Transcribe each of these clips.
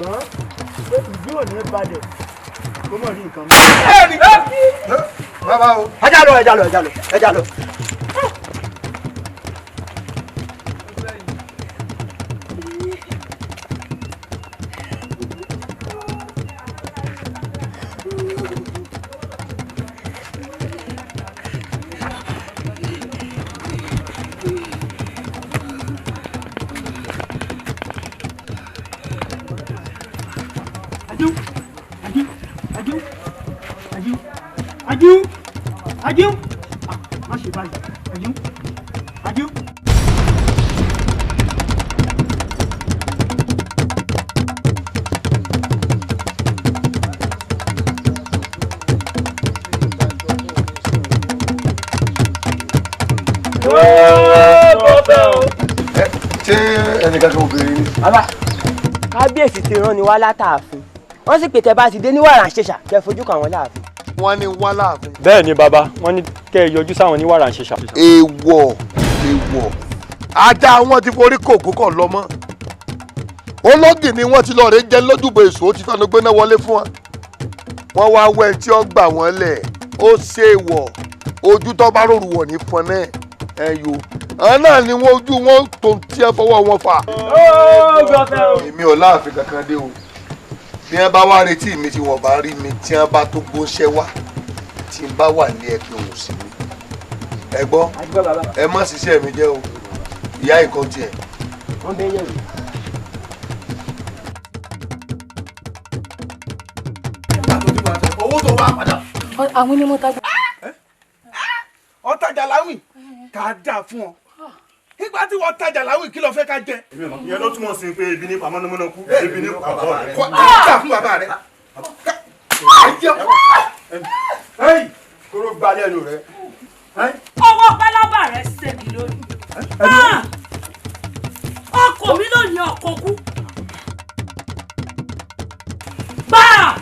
Ṣùgbọ́n pé ìlú ò ní balẹ̀ kó mọ̀ rí nǹkan mọ́. Bàbá o. Ẹja lọ, ẹja lọ, ẹja lọ, ẹja lọ. Ajú, ajú, má ṣe báyìí, ajú, ajú. Ṣé ẹnìkan kan obìnrin ni. Bàbá, kábíyèsí ti rán ni wá látààfin, wọ́n sì pè tẹ́ bá ti dé ní wàrà ṣẹṣà kẹ́ fojú kàn wọ́n láàfin. Wọ́n ní wá láàfin. Bẹ́ẹ̀ ni bàbá, wọ́n ní kẹ́ ẹ yọjú sáwọn ní wàrà ṣẹṣà. Èèwọ̀ èèwọ̀, ajá wọn ti forí kòkó kàn lọ mọ́. Ológì ni wọ́n ti lọ rè jẹ́ lójúbọ èso, ó ti fẹ́nu gbéná wọlé fún wọn. Wọ́n wá wẹ́ tí ó gbà wọ́n lẹ̀, ó ṣe èèwọ̀, ojú tó bá rorù wọ̀ ní fọn náà ẹ yo. Àwọn náà ni wọ́n ojú wọn tó tí ẹ fọwọ́ wọn fà. Èmi ò láàfin kankan dé o. Bí wọ́n bá wá retí mi tí wọ́n bá rí mi, tí wọ́n bá tó gbóṣẹ́ wá, tí n bá wà ní ẹgbẹ́ òun sí mi. Ẹ gbọ́, ẹ má ṣiṣẹ́ mi jẹ́ o, ìyá ìkan tiẹ̀. Wọ́n bẹ yẹ̀wò. Owó tó wá padà. Àwọn onímọ̀ tá. Ọ̀tajà láwìn ká dáa fún ọ. Nígbà tí wọ́n tajà láwìn, kí ló fẹ́ ká jẹ. Ìyẹn ló túmọ̀ sí pé ebi ní pa mọ́nàmọ́ná kú, ebi ní pa bàbá rẹ̀. Kó dáa fún bàbá rẹ̀. Kóró gba lẹ́nu rẹ̀. Ọwọ́ pálábà rẹ̀ ṣèmi lónìí. Ọkọ mi lónìí ọkọ kú. Gbáà!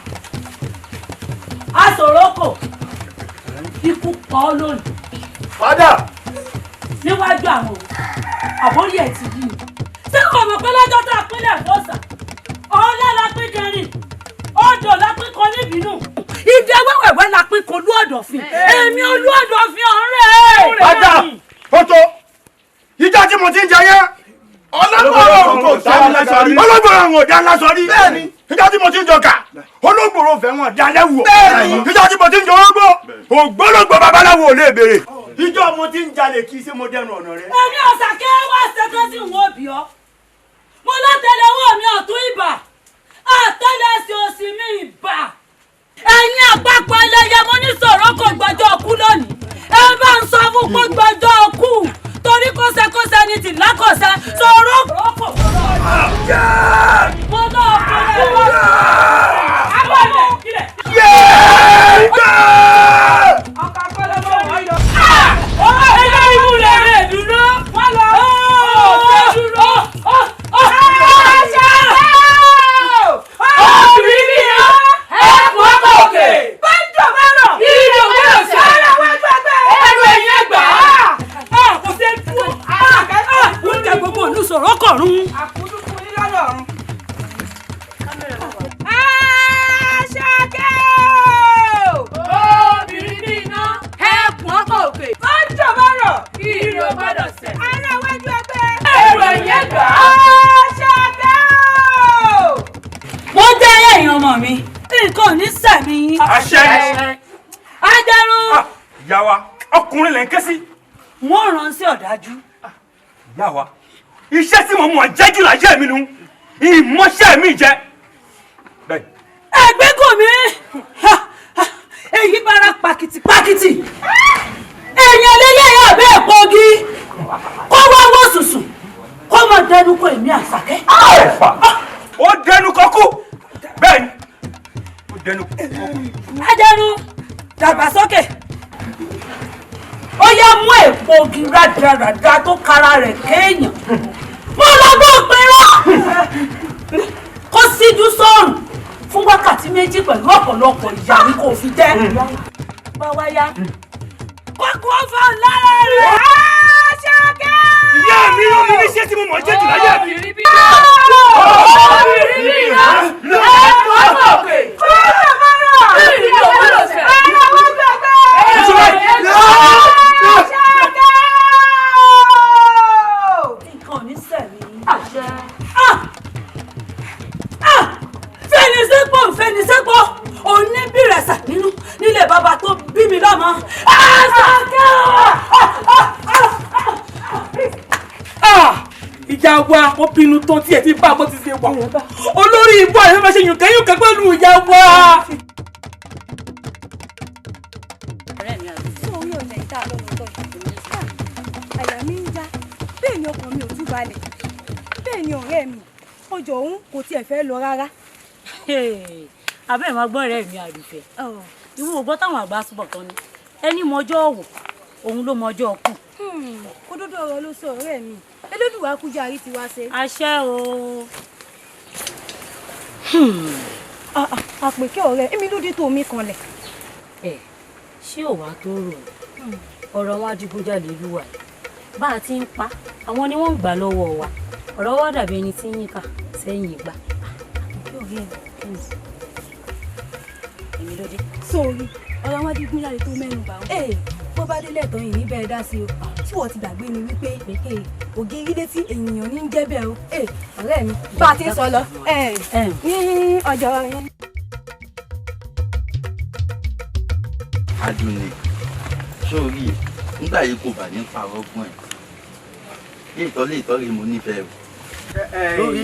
Aṣòro kò. Ikú pa ọ́ lónìí. Padà! Níwájú àwọn àbórí ẹ̀ ti yí. Ṣé kò mọ̀ pé lọ́jọ́ tá a pínlẹ̀ fọ́sà? Ọlá la pín kẹrin, odò la pín kan níbínú. Ìdè wẹ́wẹ̀wẹ́ la pín kan olú ọ̀dọ̀fin. Èmi olú ọ̀dọ̀fin ọ̀rẹ́. Padà! Ó tó! Ìjọ tí mo ti ń jẹ yẹn. Ọlọ́gbọ̀rọ̀ kò dá lásọ rí. Ọlọ́gbọ̀rọ̀ ò dá lásọ rí. Bẹ́ẹ̀ni. Ìjọ tí mo ti ń jọkà, ológbòrò fẹ́ wọn dá lẹ́wọ̀. Bẹ́ẹ̀ni. Ìjọ tí mo ti ń jọ orógbó, ògbólógbò babaláwo ò lè béèrè. Ìjọ mo ti ń jalè kí ṣé mo dẹnu ọ̀nà rẹ. Èmi ọ̀sàkẹ́ wá ṣetán sí ìwọ̀n òbí ọ. Mo látẹlẹwọ́ mi ọ̀tún ìbà, àtẹlẹsẹ̀ òsì mi ìbà. Ẹ̀yin àpapọ̀ ẹlẹ́yẹ mo ní sọ̀rọ̀ kò gbọ́jọ́ ọkú lónìí. Ẹ bá ń sọ fún kó gbọ́jọ́ ọkú. Torí kọ́sẹ́kọ́sẹ́ ni tì lákọ̀ọ́sẹ́ sọ̀rọ̀ kò gbọ́jọ́ ọkú. Mo náà kọ́ kú. Abọ́lẹ̀ kílẹ̀. Ọkọ̀ akọ́lọ́mọ wọ́n yọ. Ẹgbẹ́ imú rẹ̀ rẹ̀ dúró. Wọ́n lọ. Ó dúró. Obìnrin bí iná. Ẹ̀kún ọkọ̀ òkè. Bájọ̀ bárọ̀. Ìrìn òkè òsì. Ara wájú ẹgbẹ́. Ẹnu ẹ̀yìn ẹgbà. Kò ṣe dúró. Ó jẹ gbogbo ìlú sọ̀rọ̀ kọ̀ọ̀run. Àkúdúkú yín lọ́nà ọ̀run. Àṣàkẹ́ o! Obìnrin bí iná. Ẹ̀kún ọkọ̀ òkè. Bájọ̀ bárọ̀. Ìrìn ò gbọ́dọ̀ sẹ̀. Ara wájú ẹgbẹ́. Ẹ̀rù ẹ̀yìn ẹgbà. Àṣàkẹ́ o! Mo jẹ́ ẹ̀yin ọmọ mi. Nǹkan ò ní sẹ̀mí yín. Àṣẹ. Ajẹrun. Ìyá wa, ọkùnrin lẹ̀ ń ké sí. Wọ́n rán sí ọ̀dájú. Ìyá wa, iṣẹ́ tí mo mọ̀ jẹ́ jù láyé mi nu, ìmọ̀ṣẹ́ mi jẹ́. Ẹgbẹ́ kò mí. Èyí bára pàkìtì pàkìtì. Èèyàn lélẹ̀ yà bẹ́ẹ̀ pọ́gí. Kó wá wọ́ sùsù. Kó má dẹnu kọ èmi Àṣàkẹ́. Ó dẹnu kọ kú. Bẹ́ẹ̀ni, ó dẹnu kọ kú. Ajẹrun, dàgbàsókè. Ó yá mú èpo ogi rádaràda tó kára rẹ̀ kéèyàn. Mo lọ bó pinrọ́. Kó síjú sọ́run fún wákàtí méjì pẹ̀lú ọ̀pọ̀lọpọ̀ ìyà ni kò fi jẹ́. Báwa yá. Kókó ọ̀fọ̀ lára rẹ̀. Àṣàkẹ́! Ìyá mi ló mi níṣẹ́ tí mo mọ̀ jẹ́ jù láyé mi. Obìnrin bí iná. Obìnrin bí iná. lọ́mọ. Àṣàkẹ́ o. Ìyá wa wọ́n bínú tán tí ẹ ti bá bó ti ṣe wà. Olórí ibú àyẹ̀fẹ́ máa ṣe yùnkẹ́yùnkẹ́ pẹ̀lú ìyá wa. Sórí ọ̀nà ìta lọ́nà tó àyà mi ń já, bẹ́ẹ̀ ni ọkàn mi ò tún balẹ̀, bẹ́ẹ̀ ni ọ̀rẹ́ mi ọjọ́ òun kò tiẹ̀ fẹ́ lọ rárá. Abẹ́ máa gbọ́ ọ̀rẹ́ mi àdùfẹ́, ìwọ ò gbọ́ táwọn àgbà súbọ̀ tán ni ẹni mọjọ́ ọ̀wọ̀ òun ló mọjọ́ ọkù. Òdodo ọ̀rọ̀ ló sọ ọ̀rẹ́ mi, Elédùwà kújà rí tiwa ṣe. Àṣẹ o. Àpèkẹ́ ọ̀rẹ́ èmi ló dé tó mi kanlẹ̀. Ẹ ṣé ò wá tó rò ó, ọ̀rọ̀ wọn adigunjalè ìlú wa yìí bá a ti ń pa àwọn ni wọ́n ń gbà lọ́wọ́ wa, ọ̀rọ̀ wa dàbí ẹni tí ń yínká sẹ́yìn ìgbà. Èmi ló dé. Sórí ọ̀rọ̀ àwọn adigunjalè tó mẹ́nu bà wọ́n. Bó bá délẹ̀ tán yìí níbẹ̀ dá sí o, tí wọ́n ti gbàgbé ni wípé ògiri létí ènìyàn ní ń jẹ́ bẹ́ẹ̀ o. Ọ̀rẹ́ mi bá a ti ń sọ lọ ní ọjọ́ yẹn. Adùnní sórí nígbà yìí kò bá ní parọ́ fún ẹ léètọ́ léètọ́ rèé mo nífẹ̀ẹ́ o. Lórí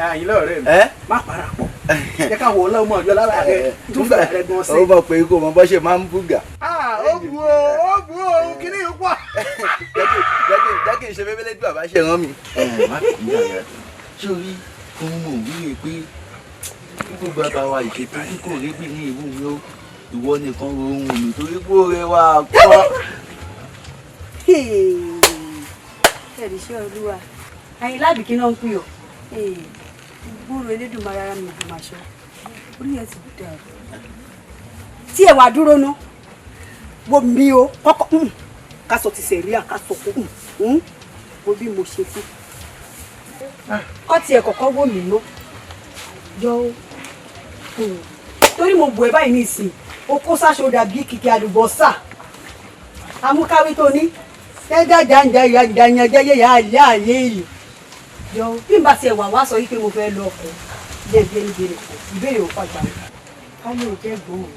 àyìnlá ọ̀rẹ́ mi má parapọ̀ jẹ́ káwọn ọlọ́mọ ọjọ́ lára rẹ tún fẹ́ rẹ gan sí. Ó mọ̀ pé kò mọ bó ṣe máa ń búgà. Ó bu o, ó bu o, kíní yìí pọ̀. Jẹ́ kí n ṣe bébélé bí bàbá ṣe rán mi. Má fi ń yàrá sórí fún mò ń wíyè pé gbogbo bàbá wa ìṣètò tí kò rí bí ní ìwú mi ó ìwọ nìkan ro ohun mi torí pé ó rẹwà kọ́. Ẹ̀rí iṣẹ́ olúwa Àyìnlá àbíkí náà ń pè ọ́ gbúrò Elédùmarè ara mi ò máa ṣọ orí ẹ̀ ti dàrú. Tí ẹ wà dúró ná wo mi o kọ́kọ́ ká sọ ti sẹ̀ríà ká sọ kó wo bí mo ṣe fún kọ́ tiẹ̀ kọ́kọ́ wò mí ná yọ ó torí mo bù ẹ báyìí nísìn o kó sáṣọ dàbí kìkì àlùbọ́sà amúkáwí tó ní jẹjẹjẹjẹjẹjẹjẹjẹ yọ bí n bá tiẹ̀ wà wá sọ yìí pé mo fẹ́ lọ ọkọ̀ jẹ́ ìbéèrè ìbéèrè kan ìbéèrè ò fagbà ká ní o jẹ́ gbòòrò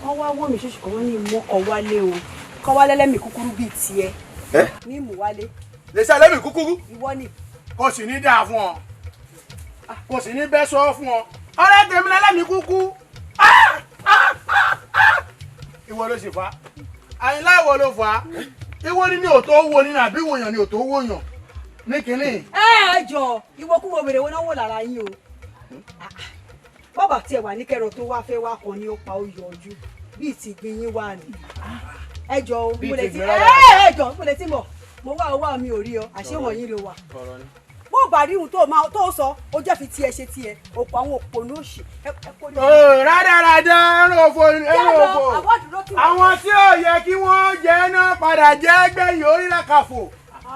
wọ́n wá wọ́ mi ṣoṣù kan wọ́n ní mọ́ kọ́ wálé o kọ́ wálé lẹ́mìí kúkúrú bíi tiẹ̀ ní mú wálé. Lè ṣe lẹ́mìí kúkúrú. Ìwọ ni. Kò sì ní dáa fún ọ, kò sì ní bẹ́ sọ fún ọ, ọ̀rẹ́ tèmi lẹ́mìí kúkú. Ìwọ ló sì fa Àyìnlá, ìwọ ló fà á. Ìwọ ni ní òtó wo ni àbí ìwòyàn ni òtó wòyàn ní kínní. Ẹ ẹ jọ ìwọ kú wo wèrè wo náà wò lára yín o, bọ́bà tiẹ̀ wà ní kẹrọ tó wá fẹ́ wá kan ní ó pa ó yọjú bíi ti gbin yín wà ní. Ẹ jọ o mo lè ti ẹ jọ mo lè ti mọ̀ mo wá owó mi ò rí ọ àṣé wọ̀nyí ló wà. Bó bá rí ohun tó sọ ó jẹ́ fi tiẹ̀ ṣe tiẹ̀ òpó àwọn òpònú òṣì. Rádaràdà ẹran òfò ẹran òfò àwọn tí ò yẹ kí wọ́n jẹ́ náà padà jẹ́ gbẹ̀yìn orílẹ̀ kàfò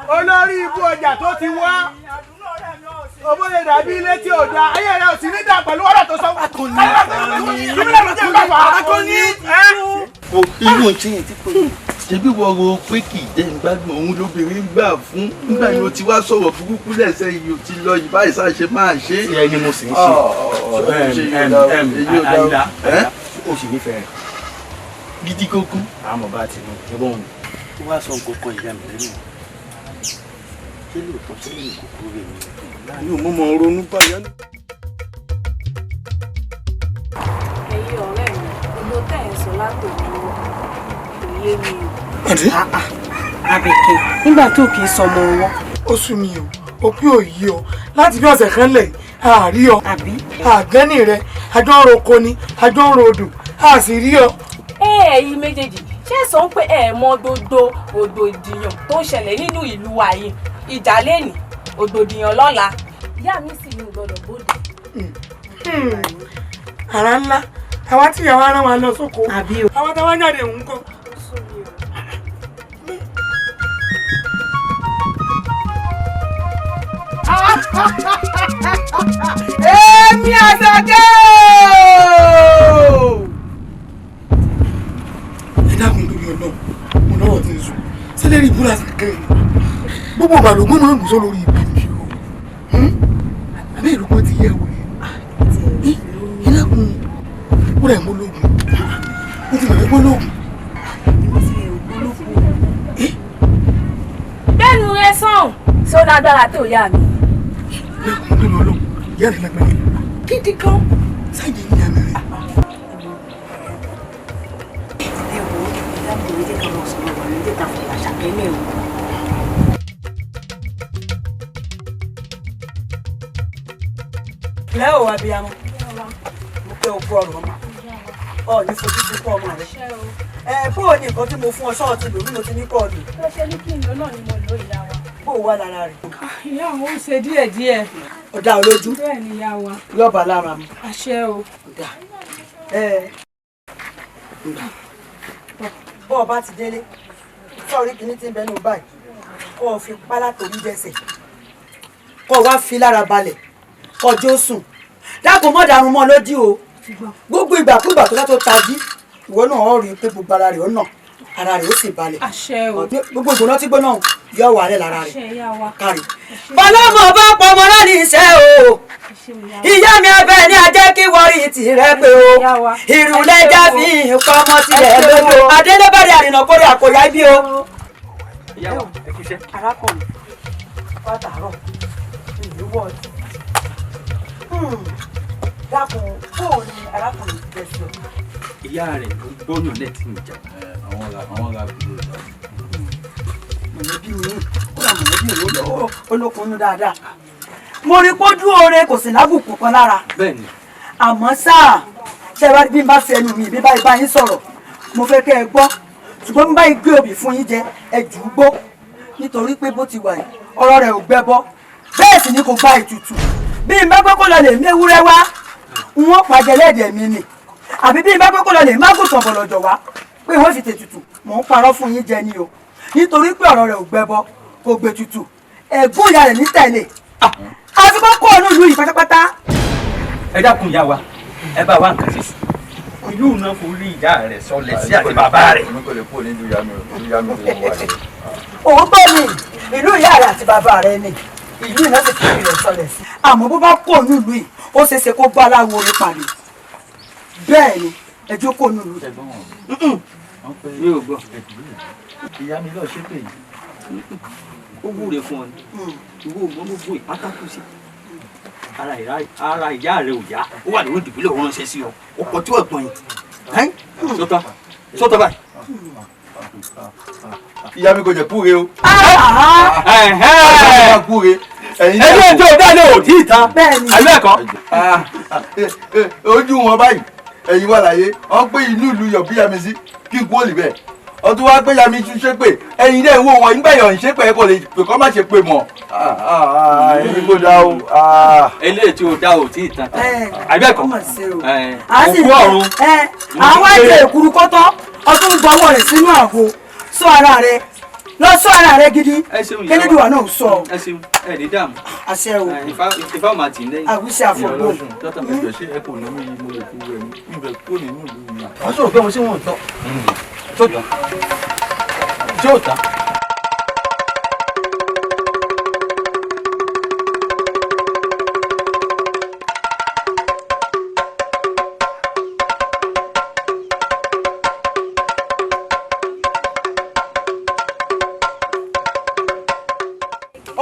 olórí ibú ọjà tó ti wá owó lè dàbí ilé tí ò da ayé rẹ ò sì ní dà pẹ̀lú ọ̀rọ̀ tó sọ. Akọni irú tí yẹn ti pè é ṣebí wọ́n ro pé kì í jẹ́ ìgbádùn òun lóbìnrin gbà fún nígbà yìí o ti wá sọ̀rọ̀ burúkú lẹ́sẹ̀ yìí o ti lọ yìí báyìí sáà ṣe máa ṣe. Ṣé ẹni mo sì ń ṣe Àyìnlá o sì nífẹ̀ẹ́ rẹ̀ gidi kókó. Àmọ́ bá ti mú ẹgbọ́n mi. Ó wá sọ nǹkan kan ìyá mi lẹ́nu ṣé lóòótọ́ ṣé lè kókó rẹ̀ mi ní òun mọ̀ ronú báyọ̀. Ẹ̀yin ọ̀rẹ́ mi, gbogbo tẹ́ ẹ̀ ń sọ látòkè kò yé mi o. Àbẹ̀kẹ́ nígbà tó kì í sọmọ ọwọ́. Ó sú mi o, òpin ò yí ọ láti bí ọ̀sẹ̀ kan lẹ̀ àárí ọ àgẹ́nì rẹ àjọ ń roko ni àjọ ń rodò a sì rí ọ. Ẹ ẹ̀yin méjèèjì ṣé sọ pé ẹ mọ gbogbo rògbòdìyàn tó ń ṣẹlẹ̀ nínú ìlú wa yìí, ìjà lẹ́nìí ògbòdìyàn lọ́la, ìyá mi sì ní gbọ́dọ̀ bóde. Àrà ńlá àwa tí ìyàwó ara wa lọ sóko àwọn táwa jáde ń kọ. Èmi Àṣàkẹ́ o. Ẹ dákun torí Ọlọ́run, mo lọ́rọ̀ tí ń sùn sẹ́lẹ̀rì ìbúra Àṣàkẹ́ gbogbo ìbàlógún máa ń gùn sọ lórí ibi mi o, àbẹ́ ìrúkọ ti yẹ wò ẹ dákun ó rẹ̀ mọ́ lóògùn, ó ti bẹ̀rẹ̀ mọ́ lóògùn. Ṣé ó lágbára tó ìyá mi? Lẹ́kùn tó lọ lọ, ìyá rẹ̀ lágbára. Gidi gan. Sáyé ní àmì rẹ̀. Ẹ wo, dábòó jẹ́ ká lọ sọ̀rọ̀ wà ní jẹ́ ká fọwọ́ àṣàkẹ́lẹ̀ o. Lẹ́ o abiyamọ, mo pé o kú ọ̀rọ̀ ọmọ, ọ ní fojú sunkún ọmọ rẹ. Ẹ bó o ní nǹkan tí mo fún ọ ṣọ́ọ̀tì lò bí mo ti ní kọ́ ọ lò. Bó ṣe ní kí n lò náà ni mo lò ìyá wa. Bó o wà lára rẹ. Ìyá àwọn ò ṣe díẹ̀díẹ̀. Ó dá ọ lójú. Bẹ́ẹ̀ ni ìyá wa. Yọ̀ọ̀bà lára mi. Àṣẹ o. Ẹ bó o bá ti délé, sọ̀rí kìíní tí ń bẹnu báyìí, kó o fi pálá torí dẹ́sẹ̀, kó o wá fi lára balẹ̀, kó o jó sùn. Dákun mọ́ dàrún mọ́ lójú o. Gbogbo ìgbàkúgbà tó bá tó tají, ìwọ náà ó rí i pé gbogbo ara rẹ̀ ó nà, ara rẹ̀ ó sì balẹ̀. Àṣẹ o. Gbogbo ìgbóná tí gbóná yóò wà rẹ̀ lára rẹ̀. Àṣẹ ìyá wa. Kárí. Bọ́lọ́mọ bá pọmọ láti iṣẹ́ o. Ìyá mi abẹ ní ajẹ́ kí wọ́n rí tirẹ̀ pé o. Ìrùlẹ́jà fi pamọ́ tirẹ̀ lódò. Adélébẹ̀rẹ̀ àrìnà kórè àkòyá ibi o. Ìyá wa, ẹ kú iṣẹ́. Arákùnrin, pátárọ̀, ìlú wọ̀ọ̀dù. Dákun, bóò ni arákùnrin ti jẹ́ sí ọ? Ìyá rẹ̀ ló gbọ́yàn lẹ́tí ìjà. Àwọn ra kúrò lọ. Mọ̀lẹ́bí mi, ó ra mọ̀lẹ́bí mi olókunnú dáadáa. Mo rí pójú oore kò sí lábùkù kan lára. Bẹ́ẹ̀ni. Àmọ́ sáà, ṣé ẹ bá bí n bá fi ẹnu mi bí báyìí bá yín sọ̀rọ̀, mo fẹ́ kẹ́ ẹ gbọ́. Ṣùgbọ́n bí báyìí gbé obì fún yín jẹ, ẹ jù ú gbó. Nítorí pé bó ti wà yìí, ọ̀rọ̀ rẹ̀ ò gbẹbọ. Bẹ́ẹ̀ sì ni kò gba ètùtù. Bí n bá gbọ́ kó lọ lè méwúrẹ́ wá, n ó pàjẹ́ lẹ́dẹ̀ẹ́ mi nì. Àbí bí n bá gbọ́ kó lọ lè mágùtàn bọ̀lọ̀jọ̀ wá, pé wọ́n fi tètùtù, mò ń parọ́ fún yín jẹ ni o. Nítorí pé ọ̀rọ̀ rẹ̀ ò gbẹbọ, kò gbètùtù, ẹ̀gún ìyá rẹ̀ ní tẹ̀lé. Àfi kó kó ọ̀nà ìlú yìí pátápátá. Ẹ dákun ìyá wa, ẹ bá wa nǹkan ṣe sí. Ìlú náà forí ìyá rẹ̀ sọlẹ̀ sí àti bàbá rẹ̀. Èmi kò lè kúrò nílùú ìyá mi, ìlú ìyá mi ló wà yìí. Òun gbọ́ mi, ìlú ìyá rẹ̀ àti bàbá rẹ̀ ni, ìlú náà sì fi rẹ̀ sọlẹ̀ sí. Àmọ́ bó bá kó ọ̀nà ìlú yìí, ó ṣeé ṣe kó bá aláwo orí pàdé. Bẹ́ẹ̀ ni, ẹjọ́ kó ọ̀nà ìlú yìí. Mi ò gbọ́. Ìyá mi lọ ṣépè yìí. Ó wúre fún ọ ni. Ìwọ ògbọ́n gbogbo ìpátákù sí. Ara ìyá rẹ̀ ò yá. Ó wà lórí ìdìbílẹ̀ òun ránṣẹ́ sí ọ. Ó pọ̀ tí ó gbọ̀n yìí. Sọ́tọ̀ sọ́tọ̀ báyìí. Ìyá mi kò jẹ́ kúre o. Kúre. Ẹni ẹjọ́ ọ̀dá ni ò tí ì tán. Àbí ẹ̀kọ́. Ojú wọn báyìí, ẹ̀yin wà láyé, wọ́n pé inú ìlú yọ̀ bí yàmi sí kí n kú òlì bẹ́ẹ̀. Ọtún wá pé yàmi tún ṣépè, ẹ̀yin náà ń wò wọ́n, nígbà yọ̀ ń ṣépè ẹ kò lè pè kọ́ má ṣe pè mọ́. Ẹ̀yin kò dá o. Eléyìí tí o dá ò tí ì tán. Àbí ẹ̀kọ́. Òkú ọ̀run. Àwọn ẹ̀jẹ̀ èkuru kọ́tọ́, ọtún gbọ́wọ́ rẹ̀ sínú àgbo, sọ ara rẹ̀, lọ sọ ara rẹ̀ gidi, kélédùwà náà sọ. Ẹ ṣeun, ẹ ní dààmú. Àṣẹ o. Ifá ò máa tì í lẹ́yìn. Àwíṣe àfọ̀gbọ́. Ẹjọ́ ṣé ẹ kò ní mí mo lè fi wẹ̀ mí, ibẹ̀ kúrò nínú ìlú mi. Wọ́n sọ̀rọ̀ pé wọ́n ṣé wọ́n tọ́. Tó tán. Tí ò tán.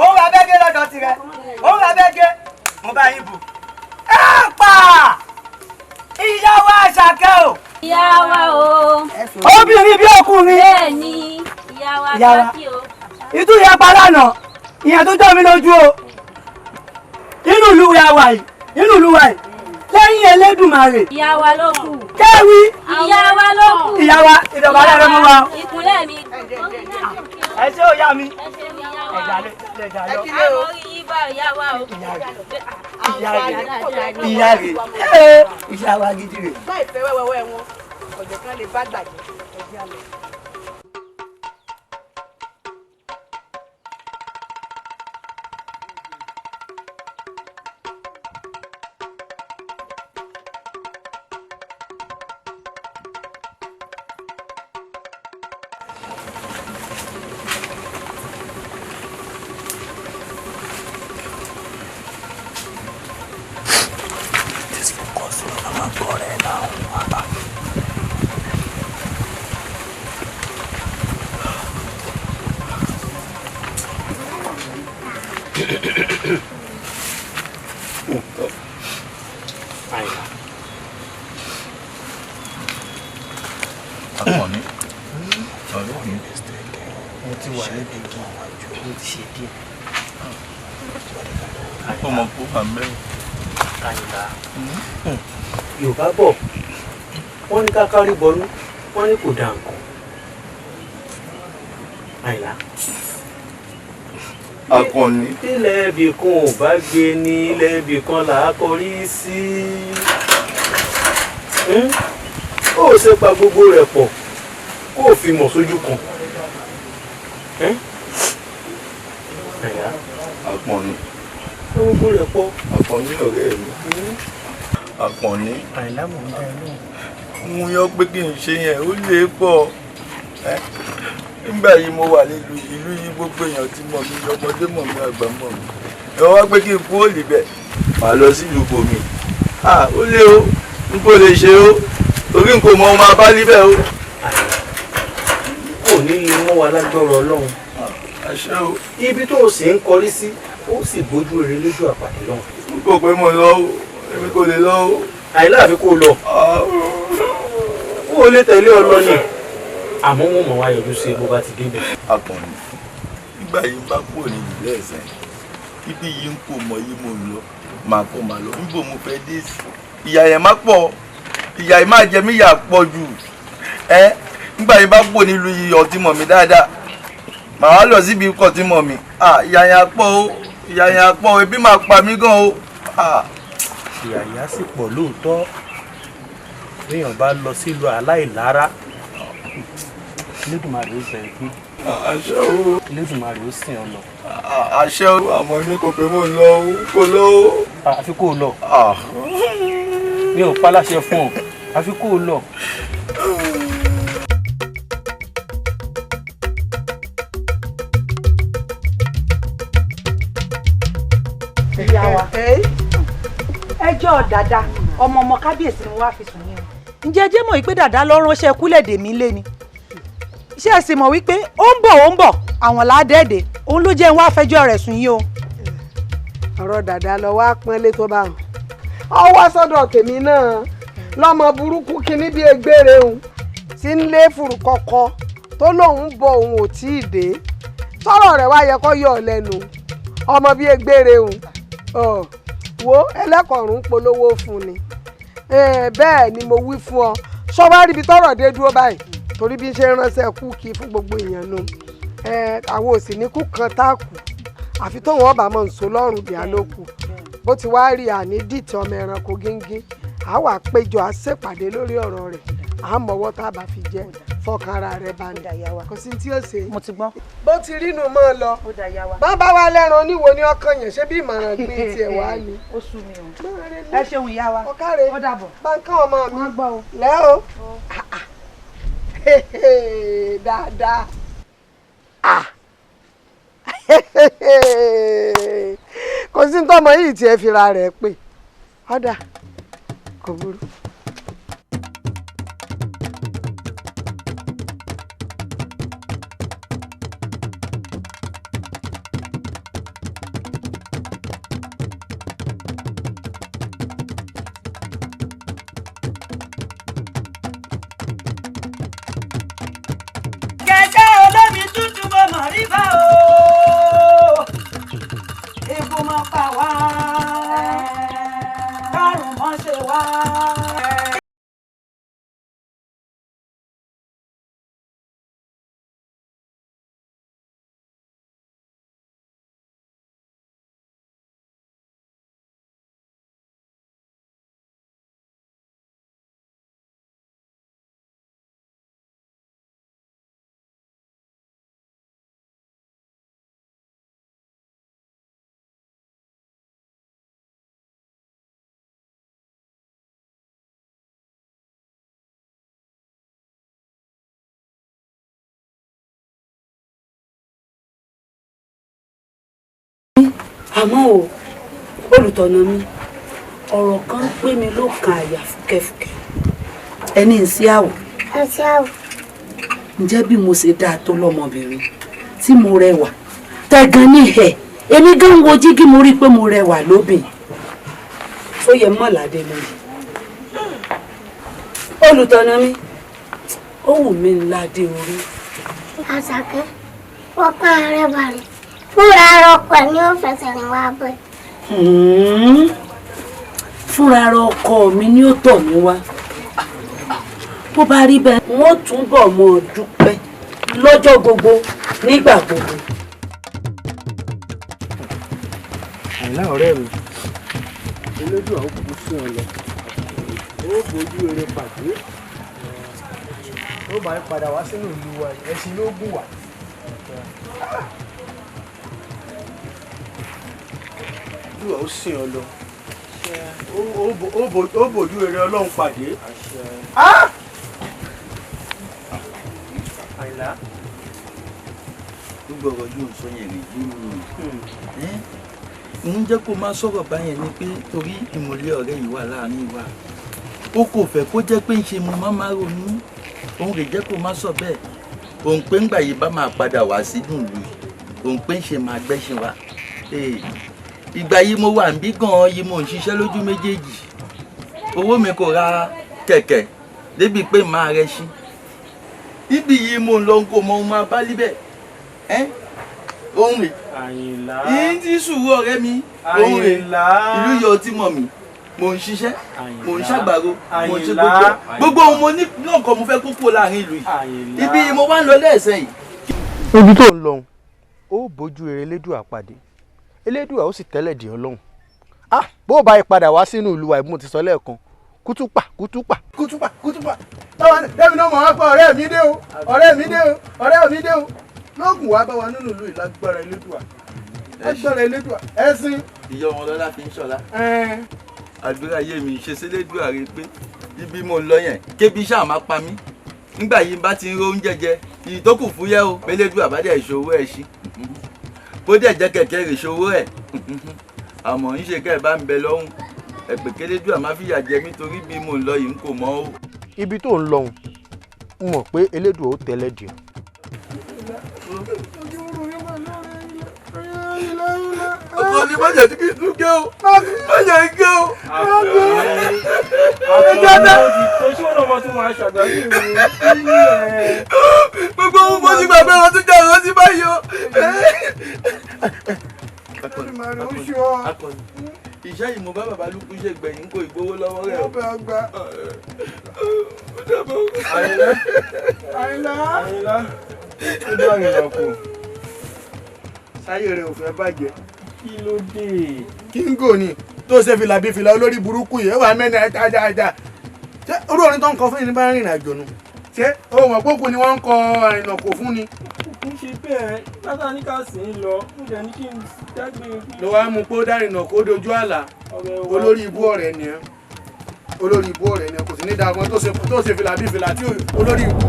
Òun ra bẹ́gẹ́ lọ́dọ̀ tirẹ̀, òun ra bẹ́gẹ́, mo bá yín bù. Ẹ pa! Ìyá wa Àṣàkẹ́ o. Ìyá wa o. Obìnrin bí ọkùnrin. Bẹ́ẹ̀ni, ìyá wa kákí o. Ìtú ìyá pa lánàá, ìyẹn tó jọ mí lójú o. Inú ìlú wa wà yìí, inú ìlú wa yìí, lẹ́yìn Elédùmarè. Ìyá wa ló kù. Kẹ́wí. Ìyá wa ló kù. Ìyá wa, ìdọ̀bálẹ̀ rẹ mú wa. Ìkúnlẹ̀ mi. Ẹ ṣé o, ìyá mi. Ẹ ṣeun ìyá wa. Ẹ̀dá lọ. Àwọn orí yín bá ìyá wa o. Ìyá rẹ̀, ìyá rẹ̀, ìyá wa gidi rẹ̀. Láì fẹ́ wẹ́wẹ́wẹ́ wọn, ọ̀jọ̀ kan lè bá gbàjẹ́ ẹ̀jẹ̀ àlọ́. Àyìnlá. Akànnì ọ̀rẹ́ mi Mo ti wà níbi igi, mo ti ṣe díẹ̀. Ó mọ kó wà mẹ́rin. Àyìnlá. Yorùbá bọ̀, wọ́n ní ká kárí bọnú, wọ́n ní kò dà nǹkan. Àyìnlá. Akànnì. Ilẹ̀ ibì kan ò bá gbé ní ilẹ̀ ibì kan là á kọrí sí. Ó ṣe pa gbogbo rẹ̀ pọ̀ kó o fi mọ̀ sójú kan. Àyìnlá. Akànnì. Pa gbogbo rẹ̀ pọ̀. Akànnì ọ̀rẹ́ mi. Akànnì. Àyìnlá mò ń dá ẹ lóhùn. Mo yọ pé kí n ṣe yẹn ó lè pọ̀. Nígbà yìí mo wà nílùú ìlú yìí gbogbo èèyàn ti mọ̀ mí, ọmọdé mọ̀ mí, àgbà mọ̀ mí. Ẹ wá pé kí n kú òlì bẹ̀. Màá lọ sílùú bòmí. Ó lé o, n kò lè ṣe o, torí n kò mọ ohun abá níbẹ̀ o. Kò ní lè mọ́ wa lágbára Ọlọ́run. Àṣẹ o. Ibi tó o sì ń kọrí sí, ó sì bójú rere lójú àpàdé lọ́hùn. N kò pé mo lọ o, èmi kò lè lọ o. Àyìnlá àfi kó o lọ. Ó lè tẹ̀lé ọ lọ ni. Àmọ́ wọn mọ̀ wá yọjú sí bó bá ti débẹ̀. Akànnì, nígbà yìí ń bá kúrò ní ìlú ẹ̀sẹ̀, ibi yìí ń kò mọ yìí mo ń lọ, màá kọ́ màá lọ, níbo mo fẹ́ dé sí. Ìyà yẹn má pọ̀, ìyà yìí má jẹ mí yà pọ̀ jù. Ẹ nígbà yìí bá kúrò nílùú yìí ọtí mọ̀ mí dáadáa, màá wá lọ síbi ikọ̀ tí mọ̀ mí. Ìyà yẹn á pọ̀ o, ìyà yẹn á pọ̀ o, ebi máa pa mí gan o. Ìyà yà sì pọ̀ lóòótọ́. Béèyàn bá lọ sílùú aláìlára, Elédùmarè ó bẹ̀ ẹ́ pín. Àṣẹ o. Elédùmarè ó sìn ọ lọ. Àṣẹ o. Àmọ́ èmi kò pé mo lọ o, kò lọ o. Àfi kó o lọ. Mi ò pa láṣẹ fún ọ, àfi kó o lọ. Ìyá wa, ẹjọ́ dàda ọmọ ọmọ kábíyèsí ni mo wá fi sùn yín o. Ǹjẹ́ jẹ́ mọ̀ wípé dàda ló ránṣẹ́ kúlẹ̀dè mi lé ni? Ṣé ẹ sì mọ̀ wípé ó ń bọ̀ ó ń bọ̀ àwọn làádẹ́ẹ̀dẹ̀ òun ló jẹ́ ń wá fẹjọ́ rẹ̀ sùn yín o. Ọ̀rọ̀ dàda lọ wá pọ́nlé tó bá hàn. Ọ wá sọ́dọ̀ tèmi náà lọ́mọ burúkú kínní bíi egbére òun tí ń lé fùrù kọ̀kọ̀ tó lóun bọ òun ò tí ì dé. Sọ̀rọ̀ rẹ̀ wá yẹ kó yọ ọ lẹ́nu ọmọ bíi egbére òun wo ẹlẹ́kọ̀ọ́rùn ń polówó fún ni. Bẹ́ẹ̀ ni mo wí fún ọ sọ wá ríbi tọ́rọ̀ dé dúró báyìí torí bí n ṣe ránṣẹ́ kú kí fún gbogbo èèyàn nu àwọn òsì ní kú kan tá a kù àfi tóun ọba mọ̀ nsọ lọ́rùn bíi alóku bó ti wá rí àní dìtì ọmọ ẹranko gíngín a wà péjọ a ṣèpàdé lórí ọ̀rọ̀ rẹ̀ a mọ̀wọ́ tá a bá fi jẹ́ fọkàn ara rẹ̀ balẹ̀ kò sí tí ó ṣe. Mo ti gbọ́. Bó ti rínu mọ́ ọ lọ bàbá wa lẹ́ran oníwo ní ọkàn yẹn ṣé bí ìmọ̀ràn gbé tiẹ̀ wá ni. Ó sú mi o. Ẹ ṣeun ìyá wa. Ọ̀kàrẹ̀ ó dàbọ̀. Báńkà ọmọ mi lẹ́ o. Dáadáa. Kò sí tọmọ yìí tiẹ̀ fira rẹ̀ pé ọ̀dà kò burú. Kẹ̀kẹ́ olómi tútù mo mọ̀ rí bá o. Ikú mọ́ pa wá, kárùn mọ́ ṣe wá. Àmọ́ o, olùtọ̀nà mi, ọ̀rọ̀ kan ń pè mí ló kan àyà fúkẹ́fúkẹ́. Ẹni ń sí àwọ̀. Ǹjẹ́ bí mo ṣe dáa tó lọ́mọbìnrin tí mo rẹwà tẹ̀gàn ní ẹ̀ Èmi gan wo jígí, mo rí i pé mo rẹwà lóbìn tó yẹ mọ́ládé lórí. Olùtọ́nà mi, ó wù mí ńlá dé orí. Àṣàkẹ́, ọkàn rẹ balẹ̀, fúnra rẹ ọkọ ẹ̀ ní ó fẹsẹ̀ rìn wá bẹ́ẹ̀. Fúnra ara ọkọ mi ni ó tọ̀ mí wá. Bó bá rí bẹ́ẹ̀, wọ́n túbọ̀ mọ́ ọ dúpẹ́ lọ́jọ́ gbogbo, nígbà gbogbo. Àìlá ọ̀rẹ́ mi, Elédùà ó kú sí ọ lọ, ó bójú eré pàdé, ó bá ń padà wá sínú ìlú wa, ẹṣin ló gùn wá. Elédùà ó sìn ọ lọ, ó bójú eré Ọlọ́run pàdé. Àìlá. Gbogbo ọ̀rọ̀ yóò sọ yẹn rè yé mi. Ń jẹ́ kó máa sọ̀rọ̀ báyẹn ni pé torí ìmùlẹ̀ ọ̀rẹ́ yìí wà láàrin wa, ó kò fẹ́ kó jẹ́ pé ń ṣe mo máa máa ronú òun rè jẹ́ kó máa sọ bẹ́ẹ̀. Òun pé ńgbà yìí bá máa padà wá sínú ìlú yìí, òun pé ń ṣe máa gbẹ́sìn wa. Ìgbà yìí mo wà níbí gan-an yìí, mo ń ṣiṣẹ́ lójú méjèèjì, owó mi kò ra kẹ̀kẹ́ débi pé máa rẹ ṣí ibi yìí mo ń lọ, ń kó mọ ohun máa bá líbẹ̀ ẹ́ òun rè. Àyìnlá. Yìí ti sùúrù ọ̀rẹ́ mi, òun rè. Ìlú yọ ọtí mọ̀ mi, mò ń ṣiṣẹ́, mò ń ṣàgbàro, mò ń ṣe gbogbo gbogbo ohun mo ní náà kọ́, mo fẹ́ kó kúrò láàrin ìlú yìí. Ibi yìí mo wá ń lọ lẹ́ẹ̀sẹ̀ yìí. Ibi tó ń lọ, ó bójú eré Elédùà pàdé, Elédùà ó sì tẹ́lẹ̀ dì ọ́ lọ́hùn. Ah, bó o bá yí padà wá sínú ìlú wa, ìbí mo ti sọ lẹ́ẹ̀kan, kútúpà kútúpà kútúpà kútúpà táwọn ẹ̀mí náà mọ̀ wá pé ọ̀rẹ́ mi dé o, ọ̀rẹ́ mi dé o, ọ̀rẹ́ mi dé o, lóògùn wàá bá wa nínú ìlú yìí lágbára Elédùà, lágbára Elédùà ẹ̀sìn. Ìyá ọmọ lọ́la fi ń ṣọlá. Àdúrà yé mi ṣe sélédùà rẹ pé ibi mo ń lọ yẹn kébi ṣáà máa pa mí nígbà yìí bá ti ń ro oúnjẹ jẹ ìyí tó kù fúyẹ́ o. Pélédùà bá dẹ̀ ṣòwò ẹ̀ ṣí, bó dẹ̀ jẹ́ kẹ̀kẹ́ rè ṣòwò ẹ̀, àmọ́ ń ṣe kẹ́ ẹ̀ bá ń bẹ lọ́hùn ẹ̀pẹ̀ kélédùà má fìyà jẹ mí torí bí mo ń lọ yìí ń kò mọ́ o. Ibi tó ń lọ, ń mọ̀ pé Elédùà ó tẹ́lẹ̀ dì ọ́. Ọkọ ni má jẹ́ kí n tún gé o, má jẹ́ gé o. Gbogbo ohun mo ti gbàgbé wọn tún jẹ́ ìrántí báyìí o. Akọni, iṣẹ́ yìí mo bá bàbá lukú ṣe gbẹ̀yìn kó ìgbowó lọ́wọ́ rẹ̀ o. Àyìnlá. Àyìnlá. Ó dá Àyìnlá kù. Sáyé rẹ ò fẹ́ bàjẹ́. Kí ló dé? Kíngò ni tó ṣe fìlà bíi fìlà olórí burúkú yìí, ó wà mẹ́ni ẹja. Ṣé orú orin tó ń kọ fún yìí ní bá rìnrìn àjò nu? Ṣé o mọ̀ pókù ni wọ́n ń kọ àrìnà kò fún ni? Kò ń ṣe bẹ́ẹ̀, látà ní ká sì ń lọ, mo dẹ̀ ní kí n dágbére. Ló wá mú pé ó dárìnà kó dojú àlà. Olórí ibú ọ̀rẹ́ ni ẹ́. Olórí ibú ọ̀rẹ́ ni ẹ́, kò sí ní dáa tó ṣe fìlà bíi fìlà tí olórí ibú.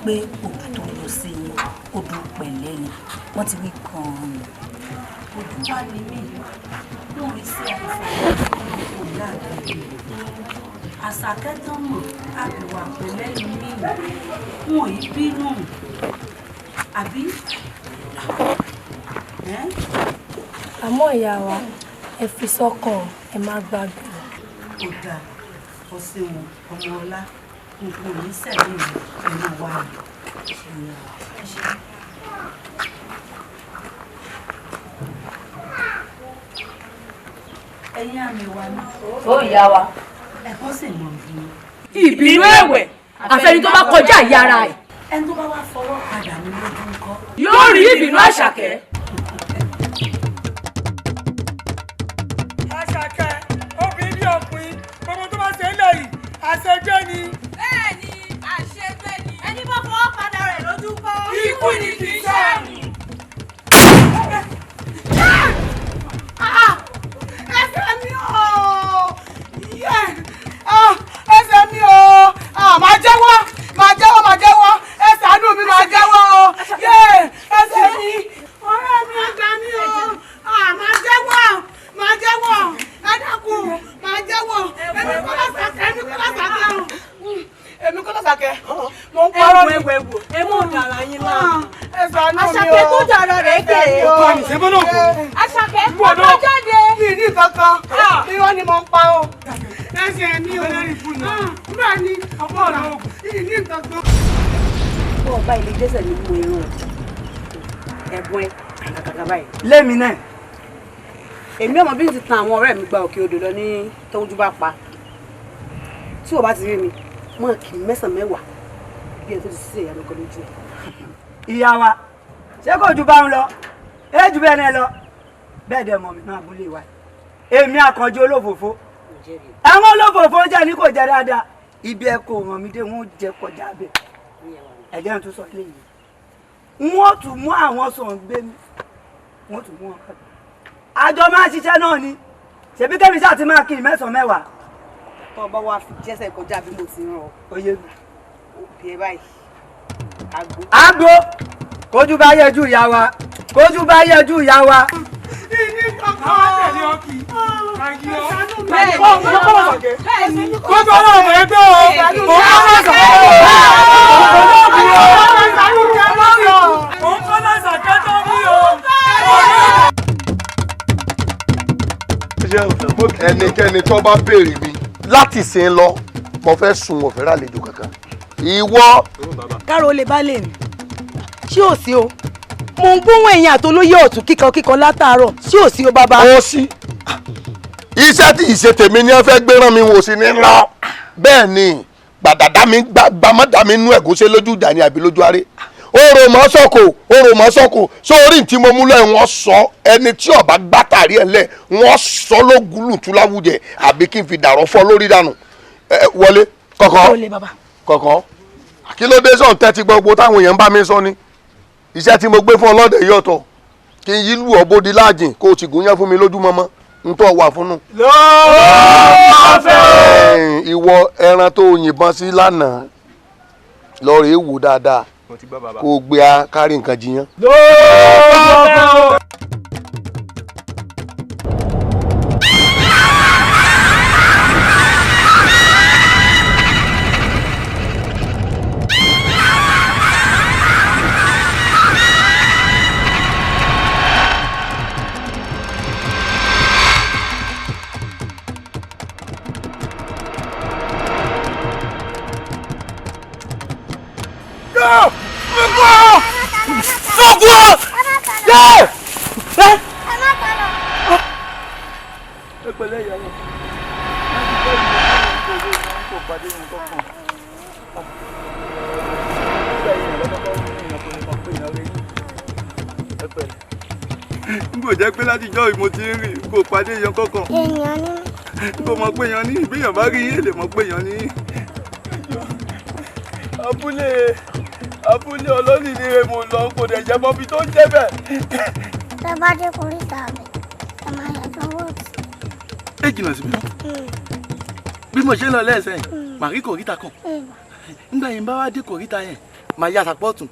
Pé odù tó lọ sí yín, odù pẹ̀lẹ́ ni wọ́n ti wí gan-an ni. Odù wá ní mí lórí sí àìsàn kò dáadáa. Àṣàkẹ́ tán mọ̀ àbíwá pẹ̀lẹ́ ni mí, wọn ò bínú àbí. Àmọ́ ìyá wa, ẹ fi sọ́kàn, ẹ má gbàgbé. Ó dáa, ọ ṣeun ọmọ ọlá, nǹkan ò ní sẹ̀mí mi pẹ̀lú wa ni. Ẹ̀yin àmì wa ni. Ó ìyá wa. Ẹ̀kọ́ sì mọ̀ bí. Ìbínú ẹ̀wẹ̀ àfẹni tó bá kọjá ìyá ara ẹ̀. Ẹni tó bá wá fọwọ́ padà ní lójú ńkọ́. Yóò rí ìbínú Àṣàkẹ́. Àṣàkẹ́, obìnrin bí ọkùnrin, gbogbo tó bá ṣe é lẹ́yìn, àṣegbé ni. Bẹ́ẹ̀ni, àṣegbé ni. Ẹni bá fọwọ́ padà rẹ̀ lójú kọ́. Ikú ni kì í ṣe àrùn. Ẹsẹ̀ mi o! Ẹsẹ̀ mi o! Màá jẹ́wọ́! Màá jẹ́wọ́! Màá jẹ́wọ́! Ẹ ṣàánú mi, màá jẹ́wọ́ o! Ẹsẹ̀ mi! Ọ̀rẹ́ mi, ọ̀gá mi o! Màá jẹ́wọ́! Màá jẹ́wọ́! Ẹ dákun! Màá jẹ́wọ́! Èmi kọ́ l'Àṣàkẹ́! Èmi kọ́ l'Àṣàkẹ́ o! Èmi kọ́ l'Àṣàkẹ́! Mo ń parọ́ mi. Ẹ mọ̀ dàrá yín láàmú. Ẹ ṣàánú mi o! Àṣàkẹ́ tó dàrá rẹ̀ kè é. Àṣàkẹ́ ọmọ jáde. Mi ní kankan. Irọ́ ni mo ń pa o. Ẹsẹ̀ mi o. Nígbà ní ọmọ ọ̀la mi ní kankan. Bọ́ ọba ilé jẹ́sẹ̀ ní mo irun ẹ̀bùn ẹ̀ kàkàkà báyìí. Lẹ́mi náà. Èmi ọmọ bí n ti tan àwọn ọ̀rẹ́ mi gba òkè odò lọ ní tójú bá pa. Tí o bá ti rí mi, mọ̀ kì í mẹ́sàn-án mẹ́wàá bí ẹ tó ti ṣe ìyanu kan lójú ẹ̀. Ìyá wa, ṣé kò ju bá ń lọ? Ẹ jù bẹ́ẹ̀ náà lọ. Bẹ́ẹ̀ dẹ̀ mọ̀ mi náà abúlé wa. Èmi àkànjọ olófòfó. Àwọn olófòfó jẹ́ ní kò jẹ́ dáadáa. Ibi ẹ kò ràn mí dé, wọ́n jẹ kọjá bẹ́ẹ̀. Ẹ̀jẹ̀ ń tún sọ ilé yìí. Wọ́n tún mú àwọn sọ̀n gbé mi. Wọ́n tún mú wọn kọ́. Àjọ máa ń ṣiṣẹ́ náà ni. Ṣèbí kẹ́mi ṣáà ti máa kiri mẹ́sàn-án mẹ́wàá. Tó o bá wá fi jẹ́sẹ̀ kọjá bí mo ti rán ọ. Ó yé mi. Òbí ẹ báyìí. Àgbo. Àgbo! Kójú bá yẹjú ìyá wa. Kójú bá yẹjú ìyá wa. Ìní kankan. Àwọn tẹ̀lé ọkì. Àyè ọ́. Bẹ́ẹ̀ni. Gbogbo ọ̀rọ̀ ọmọ ẹgbẹ́ o. Òun kọ́ l'Àṣàkẹ́ o. Òun kọ́ l'Àṣàkẹ́ tó rí o. Ẹnikẹ́ni tó bá béèrè mi láti sìn lọ, mo fẹ́ sùn, mo fẹ́ ràlejò kankan. Ìwọ. Káàró lè bá lè ní. Ṣé ò sí o? Mo ń gbóhùn ẹ̀yìn àtolóyè ọ̀tún kíkan kíkan látàárọ̀. Ṣé ò sí o bàbá? Ó sí. Iṣẹ́ tí ìṣe tèmi ni wọ́n fẹ́ gbé rán mi wò sí ní lọ. Bẹ́ẹ̀ ni gbàdàdà mi gbàmọ́dà mi nú ẹ̀gúnṣe lójú ìjà ni àbí lójú aré. Orò mọ́ sọ́kò, orò mọ́ sọ́kò, sórí tí mo mú lọ́ọ̀ wọ́n sọ ẹni tí ọba gbátàrí ẹ̀ lẹ̀ wọ́n sọ lógúnlù tú láwùjẹ àbí kí n fi dàrọ́ fọ́ lórí dànù. Wọlé kọ̀kọ́ kọ̀kọ́ kí ló dé sọ̀n tẹ́tí gbogbo táwọn èèyàn bá mi sọ ni iṣẹ́ tí mo gbé fún ọlọ́dẹ yìí ọ̀tọ̀ kí n yí lù ọ́ bódi láàjìn kó o sì gún yán fún mi lójúmọmọ n tó wà fún un. Ìwọ ẹran tó yìnbọn sí lánàá lọ rèé wò dáadáa kó o gbé a kárí nǹkan jiyàn. N kò jẹ́ pé látijọ́ mo ti ń rìn kò pàdé èèyàn kankan. Èèyàn ni mí. N kò mọ̀ pé èèyàn ní ìbíyàn bá rí yín lè mọ̀ pé èèyàn ní. Abúlé abúlé ọlọ́nìí ni mo lọ kò dẹ̀ jẹ́ mọ́bi tó ń jẹ́ bẹ́ẹ̀. Tẹ bá dé koríta mi, ẹ máa yẹ sanwó sí. Ẹ jìnnà síbi bí mo ṣe ń lọ lẹ́sẹ̀ yìí màá rí kòríta kan nígbà yẹn bá wá dé kòríta yẹn màá yà sàpọ̀ tún.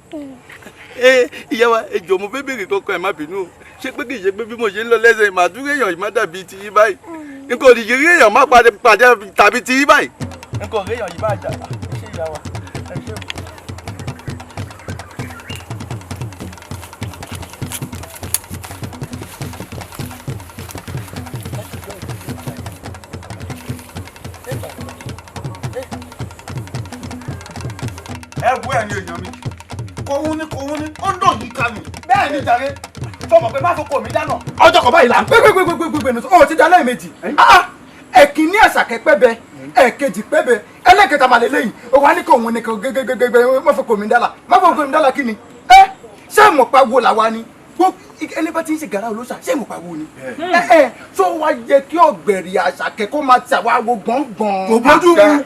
Ẹ ìyá wa ẹ jọ̀ọ́ mo fẹ́ béèrè kankan ẹ má bínú o ṣé pé kì í ṣe pé bí mo ṣe ń lọ lẹ́sẹ̀ yìí màá tún rí èèyàn yìí má dàbí ti yín báyìí n kò lè rí èèyàn má pàdé tàbí ti yín báyìí. N kò rí èèyàn yìí má jà ẹ ṣé ìyá wa ẹ ṣé o. Ẹ wo ẹ̀yin èèyàn mi, kòun ní kòun ní ó ń dùn yìí ká mi. Bẹ́ẹ̀ ni jàre, fọmọ pé má fọkọ mi dáná. Ọjọ́ kan báyìí là ń gbégbégbégbégbé nù ó ti dá lẹ́ẹ̀mejì. Ẹ̀kíní Àṣàkẹ́ pẹ́bẹ, ẹ̀kejì pẹ́bẹ, ẹlẹ́kẹta màlẹ́ lẹ́yìn, ó wá ní kòun ní kò gbégbégbégbé má fọkọ mi dálà, má fọkọ mi dálà kí ni? Ẹ ṣé mọ̀ pa wo làwa ni? Ẹni bá ti ń ṣe gàrà olóṣà ṣé mo pariwo ni. Ẹ tó wá yẹ kí ọ̀gbẹ̀rì Àṣàkẹ́ kó máa tà wá wo gbọ̀ngbọ̀n. Kò bójú mu.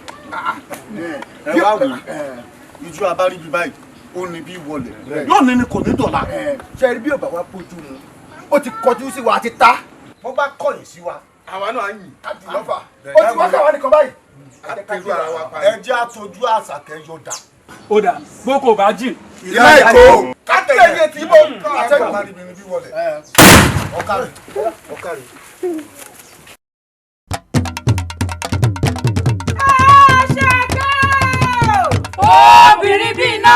Ẹ wá wò ijú abáríbi báyìí ó ní bí wọlé yóò ní ni kò ní dọ̀la. Ṣe rí bí ò bá wa bójú mu ó ti kọjú sí wa àti ta bó bá kọ̀yìn sí wa àwa náà yìn ká jù lọ́fà ó ti wá káwa nìkan báyìí. Ẹ jẹ́ àtọ́jú Àṣàkẹ́ yóò dà. Ó dà boko bá jìn. Ìyá ìkó kátẹ́yẹ tí mo àtẹ̀yìn abáríbi ni bí wọlé. Ọ̀kàrẹ̀ ọ̀kàrẹ̀. Obìnrin bíi iná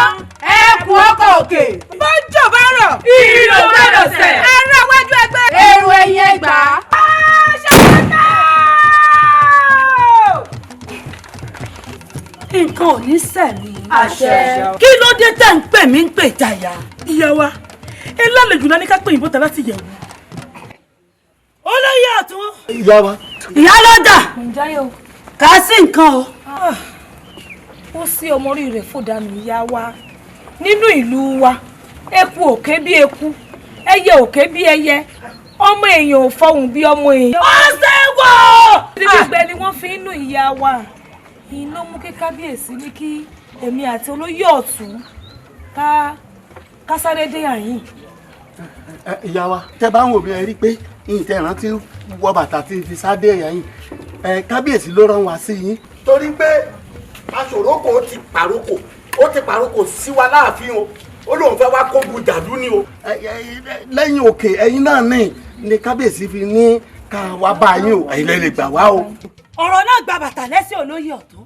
ẹkùn ọkọ̀ òkè. Bọ́jọ̀ bá rọ̀ ìrò gbọ́dọ̀ sẹ̀. Ará wájú ẹgbẹ́. Èrò ẹ̀yìn ẹgbà. Nǹkan ò ní sẹ̀mí. Àṣẹ. Kí ló dé tẹ̀ ń pè mí ń pè jàyà? Ìyá wa, ẹ lálejò náà ní ká pè yín bọ́ta láti yẹ̀wò. Olóyè ọ̀tún. Ìyá wa. Ìyá lọ́jà. Kà á sí nǹkan o. Ó sí ọmọ orí rẹ̀ fòdànù ìyá wa nínú ìlú wa. Eku òkè bí eku, ẹyẹ òkè bí ẹyẹ, ọmọ èèyàn ò fọhùn bí ọmọ èèyàn. Ó ṣe wọ̀. Gbígbẹ ni wọ́n fi ń nù ìyá wa. Ìyìn ló mú kí kábíyèsí ní kí èmi àti olóyè ọ̀tún ká sáré dé àyìn. Ìyá wa, tẹ bá ń wò mí ẹ rí pé yìnyín tẹ rántí wọ bàtà tí n fi sáde ẹ̀yà yìí, ẹ kábíyèsí ló rán wa sí yín. Torí pé aṣòrókò ti pàrókò, ó ti pàrókò sí wa láàfin o, ó lóun fẹ́ wá kógun jàdú ni o. Lẹ́yìn òkè ẹ̀yin náà ní kábíyèsí fi ní ká wá bá yín o, ẹ̀yin lè lè gbà wá o. Ọ̀rọ̀ náà gba bàtà lẹ́sẹ̀ olóyè ọ̀tún.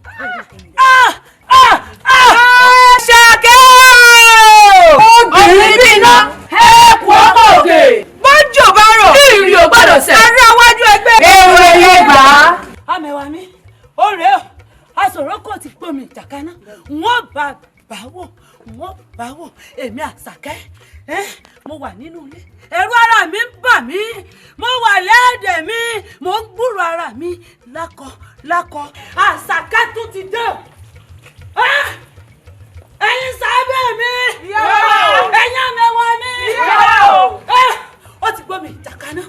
Àṣàkẹ́ obìnrin bíi iná ẹkùn ọkọ̀ òkè. Bọ́jọ̀ bá rọ̀ ìrì ò gbọ́dọ̀ sẹ̀. Ará wájú ẹgbẹ́. Èrò ẹ̀yẹ gbà á. Àmẹ̀wà mi, ó rèé o, aṣòro kò ti gbómi ìjàkaná, wọ́n bá bá wò, wọ́n bá wò, èmi Àṣàkẹ́, mo wà nínú ilé, ẹ̀rù ara mi ń bà mí, mo wà lẹ́ẹ̀dẹ̀ mi, mo ń gbúrò ara mi lákọ lákọ, Àṣàkẹ́ tún ti dé o. Ẹ̀yin sábẹ́ mi, ẹ̀yin àmẹ̀wà mi, ó ti gbómi ìjàkaná,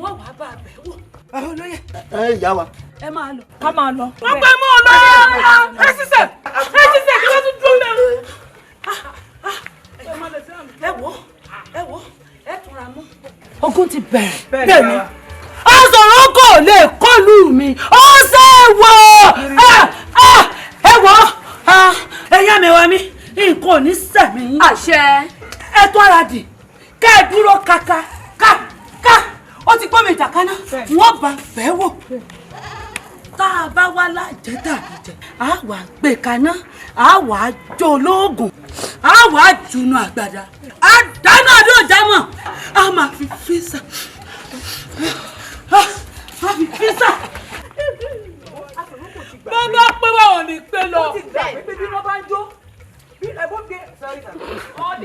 wọ́n wàá bá a bẹ̀ wò. Olóyè. Ẹ ìyá wa. Ẹ máa lọ. Ká máa lọ. Wọ́n pẹ́ mú ọ lọ. Ẹ ṣiṣẹ́ ẹ ṣiṣẹ́ kí wọ́n tún dúró mẹ́rin. Ẹ wo ẹ wo ẹ túnra mú. Ogun ti bẹ̀rẹ̀. Bẹ́ẹ̀ ni. Aṣọ̀rọ̀ kò lè kọlù mi. Ó ṣe wọ̀ ẹ wọ ẹ̀yà mi wá mi nǹkan ò ní sẹ̀mí yín. Àṣẹ. Ẹ tó ara dì ká ẹ dúró kaka ká ká ó ti gbọ́ mi ìjàkaná wọ́n bá bẹ́ẹ̀ wò. Tá a bá wá lájẹ tàbí jẹ, a wà gbé kaná, a wà jó lóògùn, a wà jùnú àgbàdà, a dáná ọdún ìjámọ̀, a máa fi físà, a fi físà. Bàbá pé báwọn ní pé lọ.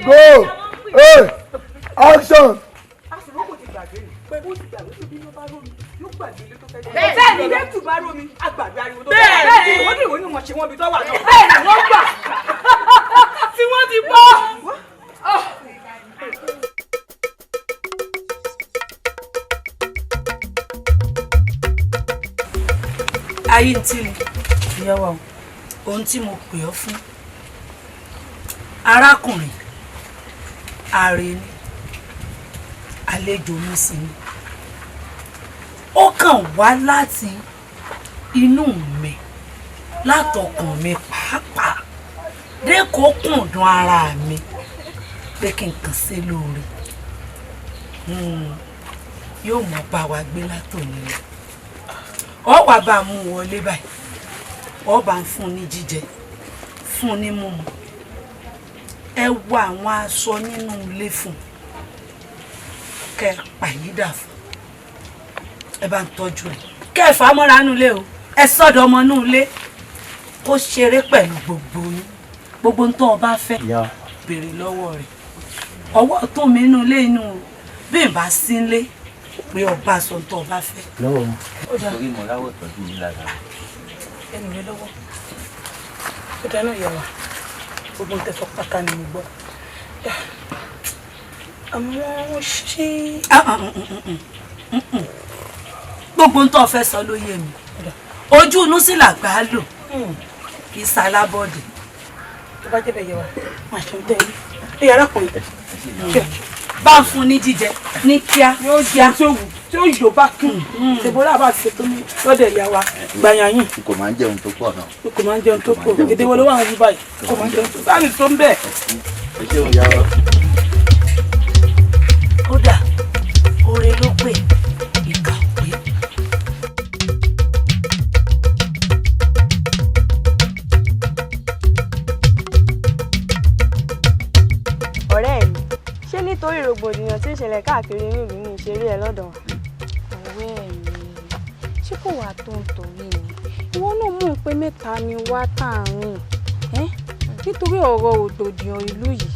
Go! Hey! Action! Bẹ́ẹ̀ ni bẹ́ẹ̀ tù bá rómi, àgbàdo ariwo tó bẹ́ẹ̀ ni wọ́n dìbò ní wọ́n ṣe wọ́n bí tó wà náà. Bẹ́ẹ̀ ni wọ́n gbà tí wọ́n ti bọ́. Ayé tí mi ìyá wa o, ohun tí mo pè ọ́ fún arákùnrin ààrẹ ni àlejò mi sì ni, ó kàn wá láti inú mi látọkàn mi pàápàá dẹ́kọ̀ọ́ kùndùn ara mi pé kí n kàn sí lóore. Yóò mọ bá wa gbé látòní lọ, ọ wà bá a mú wọlé báyìí, ọ bá ń fún ní jíjẹ, fún ní mímu, ẹ wọ àwọn aṣọ nínú ilé fún kẹ pàyídà fún, ẹ bá ń tọ́jú ẹ kẹ ẹ fà á mọ́ra nínú ilé o, ẹ sọ́dọ̀ ọmọ nínú ilé kó ṣeré pẹ̀lú gbogbo yín, gbogbo ń tọ́ ọ bá fẹ́ béèrè lọ́wọ́ rẹ̀. Ọwọ́ tó mi nínú ilé inú o, bí n bá sí ilé pé ọba sọ ń tọ́ ọba fẹ́. Lọ́wọ́ wọn torí mo ráwọ̀ tọ́jú mi lára. Ẹnu rẹ lọ́wọ́ ó dáná ìyá wa, gbogbo ń tẹ̀sán pátá ni mo gbọ́. Àmọ́ ṣé. Gbogbo ń tó fẹ́ sọ ló yé mi. Ojú inú sì làgbà á lò, kì í ṣalábọ́ọ̀dì. Tó bá jẹ́ bẹ́ẹ̀ yẹ wa, máa ṣe ń tẹ́ ẹ. Ẹ arákùnrin. Bá ń fún ní jíjẹ ní kíá. Yóò jẹ tí ó wù tí ó yò bá kún. Ṣèbọ́lá bá ti ṣètò ní lọ́dẹ̀ ìyá wa gbàyàn yín. N kò máa ń jẹun tó pọ̀ náà. N kò máa ń jẹun tó pọ̀. Èdè wo ló wà ń báyìí? N kò máa ń jẹun tó bá mi tó ń bẹ̀. Ẹ ṣeun ìyá wa. Kódà oore ló pè ìkà pé. Ọ̀rẹ́ mi, ṣé nítorí rògbòdìyàn tí ń ṣẹlẹ̀ káàkiri inú ìlú ní ìṣeré ẹ lọ́dọ̀ wa? Ọ̀rẹ́ mi, ṣé kò wá tó ń torí ni? Ìwọ náà mọ̀ pé mẹ́ta ni wá tá à ń rìn. Nítorí ọ̀rọ̀ rògbòdìyàn ìlú yìí,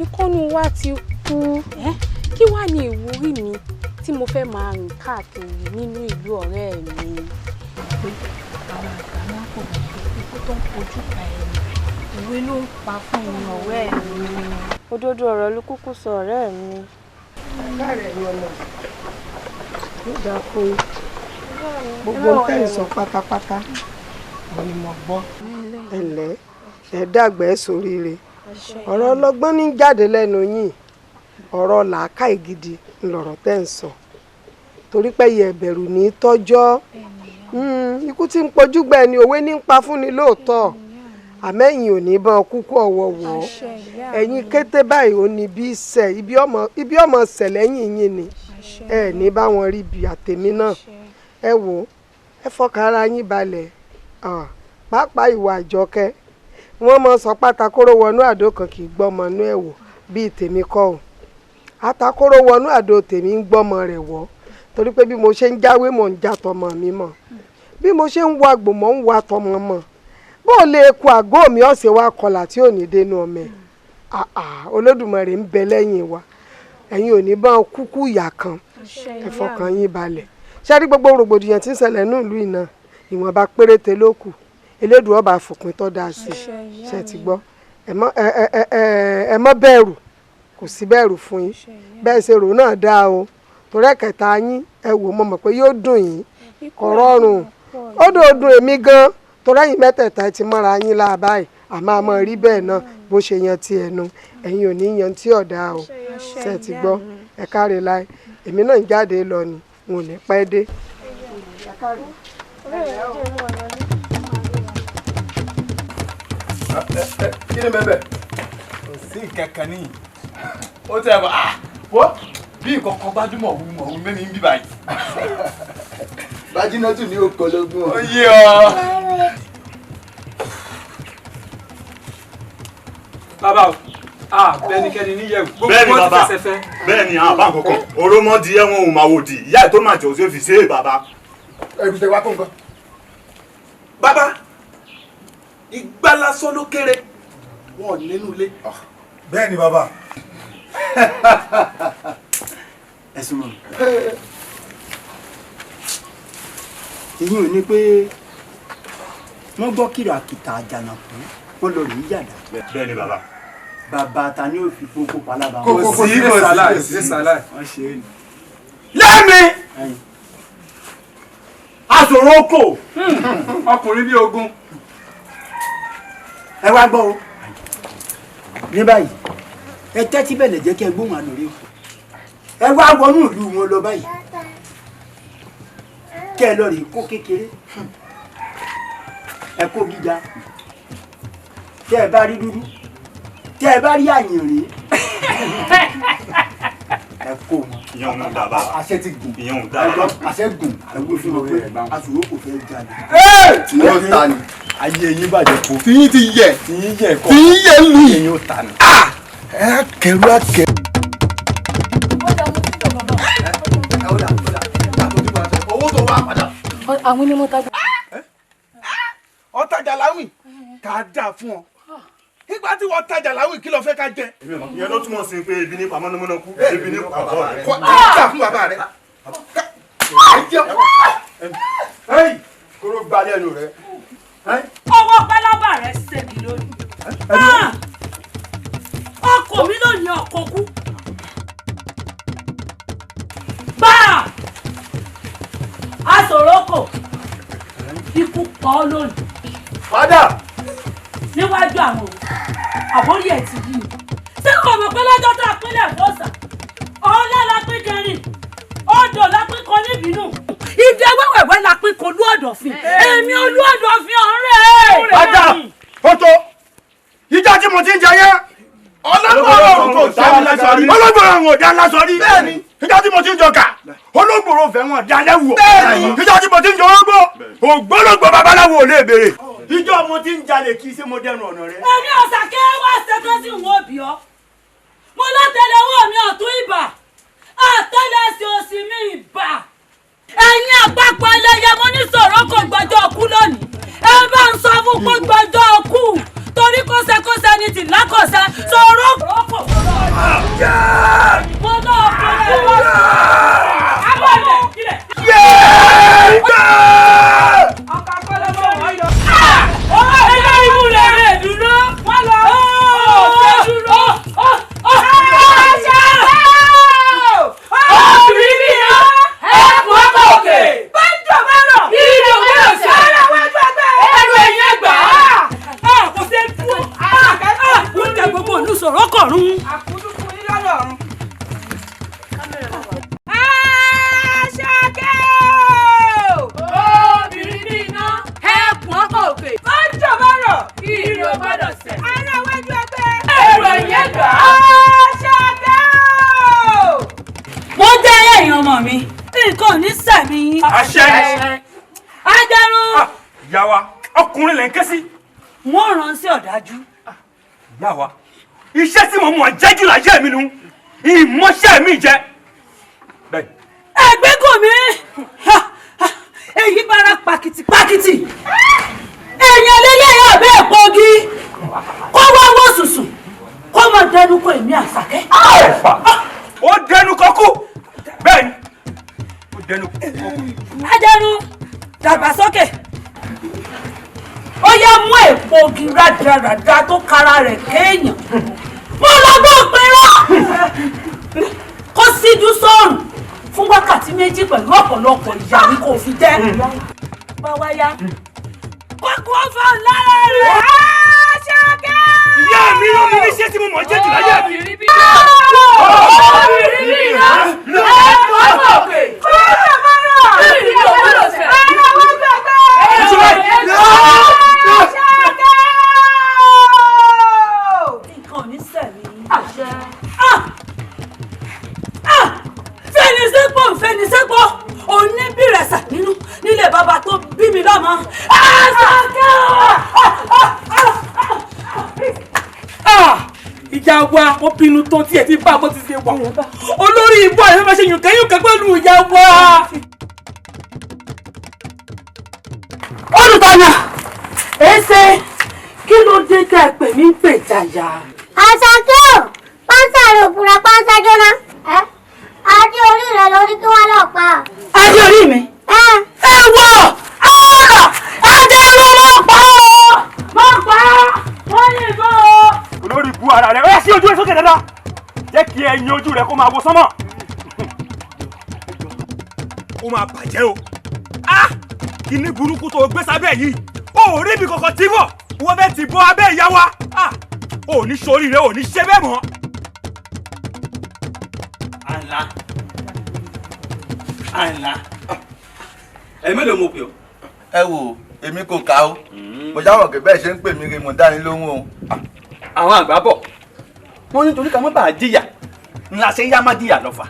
ìkọ́nú wa ti kú. Kí wá ní ìwúrí mi tí mo fẹ́ máa rìn káàkiri nínú ìlú ọ̀rẹ́ mi? Pé àwọn àgbà máa ń pò ikú tó ń pojú pa ẹni, ìwé ló ń pa fún mi ọ̀rẹ́ mi. Òdodo ọ̀rọ̀ ló kúkú sọ ọ̀rẹ́ mi. Káàrẹ̀ ni ọmọ yóò dáa fún yín. Gbogbo ń tẹ̀ ń sọ pátápátá mo ni mo gbọ́. Ẹ ǹlẹ́, ẹ dàgbà ẹ ṣoríire. Ọ̀rọ̀ ọlọ́gbọ́n ní jáde lẹ́nu yín. Ọ̀rọ̀ làákàyè gidi ńlọ̀rọ̀ tẹ́ ń sọ. Torí pé iye ẹ̀bẹ̀rù ní tọ́jọ́. Ikú tí ń pojú gbẹ ni òwe ní ń pa fún ni lóòótọ́. Àmẹ́yìn ò ní bá kúkú ọ̀wọ̀wọ́. Ẹ̀yin kété báyìí ò ní bí sẹ̀ ibi ọmọ sẹ̀ lẹ́yìn yín ni. Ẹ ní bá wọn rí bí àtẹ̀mí náà. Ẹ wò ó, ẹ fọkàn ara yín balẹ̀. Pàápàá ìwà àjọkẹ́. Wọ́n mọ sọ pátákóró wọnú àdó kan kì í gbọ́mọ inú ẹ̀ wò bíi tèmi kọ́ o. Atakóró wọnú àdó tèmi ń gbọ́mọ rẹ̀ wọ́. Torí pé bí mo ṣe ń jáwé mò ń já tọmọ mi mọ̀. Bí mo ṣe ń wa àgbò mò ń wa tọmọ mọ̀. Bó o lè ku àgọ́ mi ọ̀sẹ̀ wa kọlà tí ò ní dénú ọmọ ẹ̀. Olódùmarè ń bẹ lẹ́yìn wa. Ẹ̀yin ò ní bá kúkú ìyà kan. Ẹ fọkàn yín balẹ̀. Ṣé rí gbogbo rògbòdìyàn tí ń ṣẹlẹ̀ ní ìlú iná? Ìwọ̀nba péréte ló kù. Elédùn ọba fòpin tó dáa sí i. Ṣé ti gbọ́? Ẹ má bẹ̀rù. Kò sí bẹ̀rù fún yín. Bẹ́ẹ̀ ṣe rò náà dáa o. Torí ẹ̀kẹta yín ẹ wò mo mọ̀ pé yóò dùn yín. Kò rọrùn. Ó dùn èmi gan. Torí ẹ̀yin mẹ́tẹ̀ẹ̀ta ti mọ́ra yín láà báyìí. Àmọ́ a máa rí bẹ́ẹ̀ náà bó ṣe yan ti ẹnu. Ẹ̀yin ò ní yan tí ọ̀dà o. Ṣé ti gbọ́? Ẹ káre láì. Èmi náà ń jáde lọ ni. N ò ní pẹ́ dé. Kí ni bẹ́ẹ̀ bẹ́ẹ̀? Kò sí nǹkan kan níyì. Ó tẹ̀ wá wọ́ bí nǹkan kan gbajúmọ̀ wù mọ̀ wù mẹ́mi ń bí báyìí. Bájínátù ní òkò lógún. Ó yé ọ. Bàbá o, a bẹ́nikẹ́ni níyẹ̀wò. Bẹ́ẹ̀ni bàbá, bẹ́ẹ̀ni àwọn bá nǹkan kan, òròmọdì ẹ̀wọ̀n ò máa wò di, ìyá ẹ̀ tó máa jẹ́ òṣèlú fi ṣe é bàbá. Ẹ̀rù tẹ wá kó nǹkan. Bàbá, igbá lásán ló kéré, wọn ò nínú ilé. Bẹ́ẹ̀ni bàbá. Ẹ súnmọ́ mi. Èyí ò ní pé wọ́n gbọ́ kìràkìtà àjànàkú wọ́n lọ rí yàdá. Bẹ́ẹ̀ni bàbá. Bàbá ta ni ó fi kókó palaba. Kò sí kò sí wọ́n ṣe é ni. Lẹ́mi! Aṣòro kò. Ọkùnrin bí ogun. Ẹ wá gbọ́ o. Ní báyìí, ẹ tẹ́tí bẹ̀lẹ̀ jẹ́ kí ẹ gbóhùn àlórí. Ẹ wá wọnú ìlú wọn lọ báyìí. Kẹ́ ẹ lọ rí kó kékeré. Ẹ kó gíga. Tẹ́ ẹ bá rí dúdú. Tẹ́ ẹ bá rí àyìnrín. Ẹ kó wọn. Ìyẹn òun dà bàbá. Àṣẹ ti gùn. Ìyẹn òun dà bàbá. Àṣẹ gùn. Àgbo fún wọn pé aṣòro kò fẹ́ jalè. Tí yóò ta ni. Ayé yín bàjẹ́ kó. Tí yín ti yẹ. Tí yín yẹ kọ́. Tí yín yẹ lù. Ayé yín ó ta ni. Ẹ kẹrù akẹrù. Owó tó wá padà. Àwọn onímọ̀ tajà. Ọ̀tajà láwìn kà á dà fún ọ. Nígbà tí wọ́n tajà láwìn kí ló fẹ́ ká jẹ. Ìyẹn ló túmọ̀ sí pé ebi ní pa mọ́nàmọ́ná kú, ebi ní pa bàbá rẹ̀. Kọ́ á dà fún bàbá rẹ̀. Kóró gbalẹ̀ ẹnu rẹ̀. Ọwọ́ pálábà rẹ̀ ṣèmi lónìí. Ọkọ mi lónìí ọkọ kú. Ikú pa ọ́ lónìí. Padà. Níwájú àwọn àbórí ẹ̀ ti yí. Ṣé kò mọ̀ pé lọ́jọ́ tá a pínlẹ̀ fọ́sà? Ọlá la pín kẹrin, odò la pín kan níbínú. Ìdẹ wẹ́wẹ̀wẹ́ la pín kan olú ọ̀dọ̀fin. Èmi olú ọ̀dọ̀fin ọ̀rẹ́. Padà. Ó tó. Ìjọ tí mo ti ń jẹ yẹn. Ọlọ́gbọ̀rọ̀ kò dá lásọ rí. Ọlọ́gbọ̀rọ̀ kò dá lásọ rí. Bẹ́ẹ̀ni. Ìjọ tí mo ti ń jọkà. Ológbòrò fẹ́ wọn dá lẹ́wọ̀. Bẹ́ẹ̀ni. Ìjọ tí mo ti ń jọ orógbó. Ògbólógbò babaláwo ò lè béèrè. Ìjọ mo ti ń jalè kí ṣé mo dẹnu ọ̀nà rẹ. Èmi Àṣàkẹ́ wá ṣetán sí ìwọ̀n òbí ọ. Mo látẹlẹwọ́ mi ọ̀tún ìbà. Àtẹlẹsẹ̀ òsì mi ìbà. Ẹ̀yin àpapọ̀ ẹlẹ́yẹ mo ní sọ̀rọ̀ kò gbọ́jọ́ kú lónìí. Ẹ bá ń sọ fún kó gbọ́jọ́ kú. Torí kọ́sẹ̀kọ́sẹ̀ ni tì lákọ̀ọ́sẹ̀ sọ̀rọ̀ kò gbọ́dọ̀. Mo náà kọ́ ẹ wá. Abọ́lẹ̀ kílẹ̀. Ọkọ̀ akọ́lọ́mọ wọ́n yọ. Ẹgbẹ́ imú rẹ̀ rẹ̀ dúró. Wọ́n lọ. Ó dúró. Obìnrin bí iná. Ẹ̀kún ọkọ̀ òkè. Bájọ̀ bárọ̀. Ìrìn òkè òsì. Ara wájú ẹgbẹ́. Ẹrù ẹ̀yìn ẹgbà. Kò ṣe dúró. Kò tẹ gbogbo òlù sọ̀rọ̀ kọ̀run. Àkúdú fún yín lọ́dọ̀ ọ̀run. Àṣàkẹ́ o! Obìnrin bí iná. Ẹ̀kún ọkọ̀ òkè. Bájọ̀ bárọ̀. Ìrìn ò gbọ́dọ̀ sẹ̀. Ara wájú ẹgbẹ́. Ẹrù ẹ̀yìn ẹgbà. Àṣàkẹ́ o! Mo jẹ́ ẹ̀yin ọmọ mi. Nǹkan ò ní sẹ̀mí yín. Àṣẹ. Ajẹrun. Ìyá wa, ọkùnrin lẹ̀ ń ké sí. Wọ́n rán sí ọ̀dájú. Ìyá wa, iṣẹ́ tí mo mọ̀ jẹ́ jù láyé mi nu, ìmọ̀ṣẹ́ mi jẹ́. Ẹgbẹ́ kò mí. Èyí bára pàkìtì pàkìtì. Èèyàn lélẹ́yìn àbẹ́ ẹ̀pọ̀gi. Kó wá wọ́ sùsù. Kó má dẹnu kọ èmi Àṣàkẹ́. Ó dẹnu kọ kú. Bẹ́ẹ̀ni, ó dẹnu kọ kú. Ajẹrun dàgbàsókè. Ó yá mú èpo ogi rádaràda tó kára rẹ̀ kéèyàn. Mo lọ bó pinrán. Kó síjú sọ́run fún wákàtí méjì pẹ̀lú ọ̀pọ̀lọpọ̀ ìyà ni kò fi jẹ́. Bá wá yá. Kókó ọ̀fọ̀ lára rẹ̀. Àṣàkẹ́! Ìyá mi ló mú iṣẹ́ tí mo mọ̀ jẹ́ jù láyé mi. Obìnrin bí iná. Ẹ̀kún ọkọ̀ òkè. Bájọ̀ bárọ̀. Ìrìn ò gbọ́dọ̀ sẹ̀. Ara wájú ẹgbẹ́. Ẹrù ẹ̀yìn ẹgbà. Àṣàkẹ́ o! Nǹkan ò ní sẹ̀mí. Àṣẹ. Fẹ́nisẹ́pọ̀ fẹ́nisẹ́pọ̀ òun ní bírẹ̀sà nínú nílé bàbá tó bí mi lọ́mọ. Àṣàkẹ́ o! Ìyá wa ó bínú tán tí ẹ ti bá bó ti ṣe wà. Olórí ibú àti fẹ́ ṣe yùnkẹ́yùnkẹ́ pẹ̀lú ìyá wa. Olùtọ̀nà èsè kí ló dé tẹ́ ẹ pè mí ń pè jàyà. Àṣàkẹ́ o pánsá rẹ̀ òpùrọ̀ pánsá jóná. Adé orí rẹ̀ lórí kí wọ́n lọ pa. Adé orí mi. Ẹ wọ adé ló mọ̀ pa ọ́ mọ̀ pa wọ́n yìnbọn o. Olórí bu ara rẹ̀ ó yá sí ojú rẹ̀ sókè dáadáa. Jẹ́ kí ẹyin ojú rẹ̀ kó máa wo sánmọ̀. Ó máa bàjẹ́ o. Kíní burúkú tó gbé sábẹ́ yìí. O ò rí ibi kankan tí bọ̀. Wọ́n fẹ́ ti bọ́ abẹ́ ìyá wa. O ò ní ṣoríire, o ò ní ṣe bẹ́ẹ̀ mọ́. Àìlá Àìlá ẹ mélòó mo pè ọ́. Ẹ wo èmi kò kà ó mo jáwọ́ pé bẹ́ẹ̀ ṣe ń pè mí re mo dá yín lóhùn o. Àwọn àgbà bọ̀ wọ́n ní torí ká má bàa jìyà ńlá ṣe yá má jìyà lọ́fà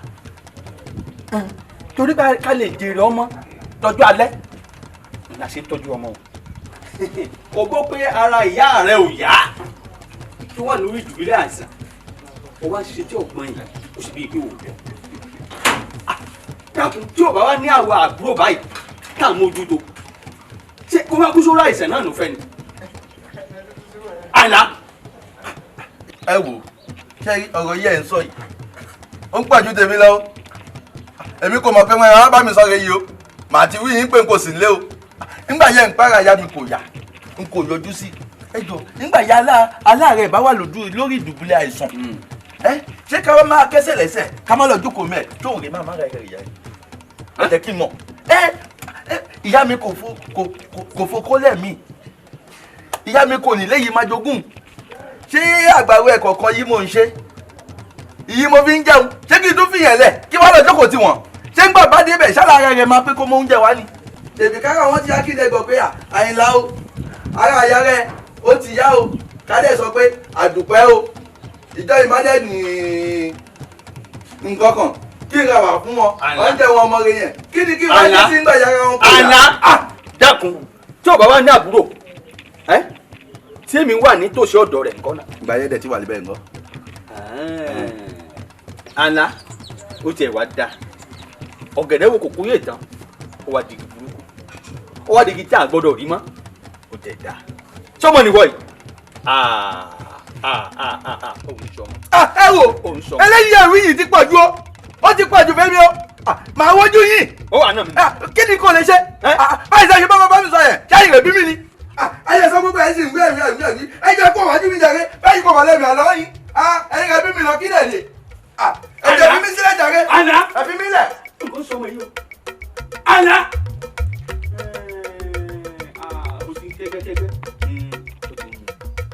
torí ká lè jèrè ọmọ tọ́jú alẹ́ ńlá ṣe tọ́jú ọmọ o. O gbọ́ pé ara ìyá rẹ ò yá tó wà lórí ìdùbílẹ̀ àìsàn o wá ṣiṣẹ́ tí ọ̀gbọ́n yìí o sì bí i pé wò ó dákun tí o bá wá ní àwọn àbúrò báyìí tá à ń mójútó ṣé kó má kú sórí àìsàn náà ló fẹ́ ni. Àìlá. Ẹ wò ṣé ọ̀rọ̀ yìí ẹ̀ ń sọ yìí ó ń pàjù tèmi lọ èmi kò mọ̀ pé wọ́n yàrá bá mi sọ̀rọ̀ yìí o màá ti wí yín pé n kò sí nílé o nígbà yẹn ń pààrà ya mi kò yá n kò yọjú sí ẹ jọ nígbà yẹn aláàárẹ̀ bá wà lórí ìdùbúlẹ̀ àìsàn ẹ ṣé ká máa kẹ́sẹ̀ lẹ́sẹ̀ ká má lọ jókòó mẹ́ tó rè má má rẹ̀ rẹ̀ yá ẹ jẹ́ kí n mọ̀ ẹ Ìyá mi kò fokólẹ̀ mi, ìyá mi kò ní léyìí máa jogún. Ṣé àgbàro ẹ̀kọ́ kan yìí mò ń ṣe, ìyí mo fi ń jẹun, ṣé kí n tún fìyẹn lẹ̀ kí wọ́n lọ jókòó tiwọn? Ṣé ń gbà bá débẹ̀ ṣálára rẹ̀ máa pé kó mọ oúnjẹ wá ni? Tèmi kára wọn ti yá kí lẹ gbọ́ pé Àyìnlá o, ara àyà rẹ ó ti yá o, kádẹ sọ pé àdùpẹ́ o, ìjọ ìmọ̀lẹ́ ní nǹkan kan kí n ra wà fún wọn, oúnjẹ wọn ọmọ rẹ yẹn kí ni kí wọ́n ti ń gbà yàrá wọn kò yá. Àlá dákun, tí ò bá wà ní àbúrò ẹ tí èmi wà nítòsí ọ̀dọ̀ rẹ̀ nǹkan náà. Ìgbà yẹn dẹ̀ ti wà níbẹ̀ nǹkan. Àlá ó tiẹ̀ wá da ọ̀gẹ̀dẹ̀ wo kò kúrò tán, ó wá digi burúkú, ó wá digi tí a gbọ́dọ̀ rí mọ́, ó tẹ̀ da sọmọ nìwọ yìí. Òun sọmọ. Ẹ wo eléyìí ẹ̀rí yìí ti pọ̀ ju o, ó ti pọ̀ ju fẹ́mi o, màá wojú yìí. Ó wà náà mi. Kí ni kò lè ṣe? Báyìí sọ ṣe bá mi sọ yẹn, ṣáà ìrẹ̀ bí mi ni. Ayé sọ gbogbo ẹ̀ sì ń gbé ẹ̀rí ẹ̀rí ẹ̀rí, ẹ jẹ́ kó wájú mi jàre, báyìí kò wà lẹ́mi àlọ́ yín, ẹ̀yin rẹ̀ bí mi lọ kí lẹ̀ lè. Ẹ jẹ́ fi mí sílẹ̀ jàre, ẹ fi mí lẹ̀. Nǹkan sọmọ yìí o. Àlá. Ó ti ń kẹ́kẹ́kẹ́kẹ́.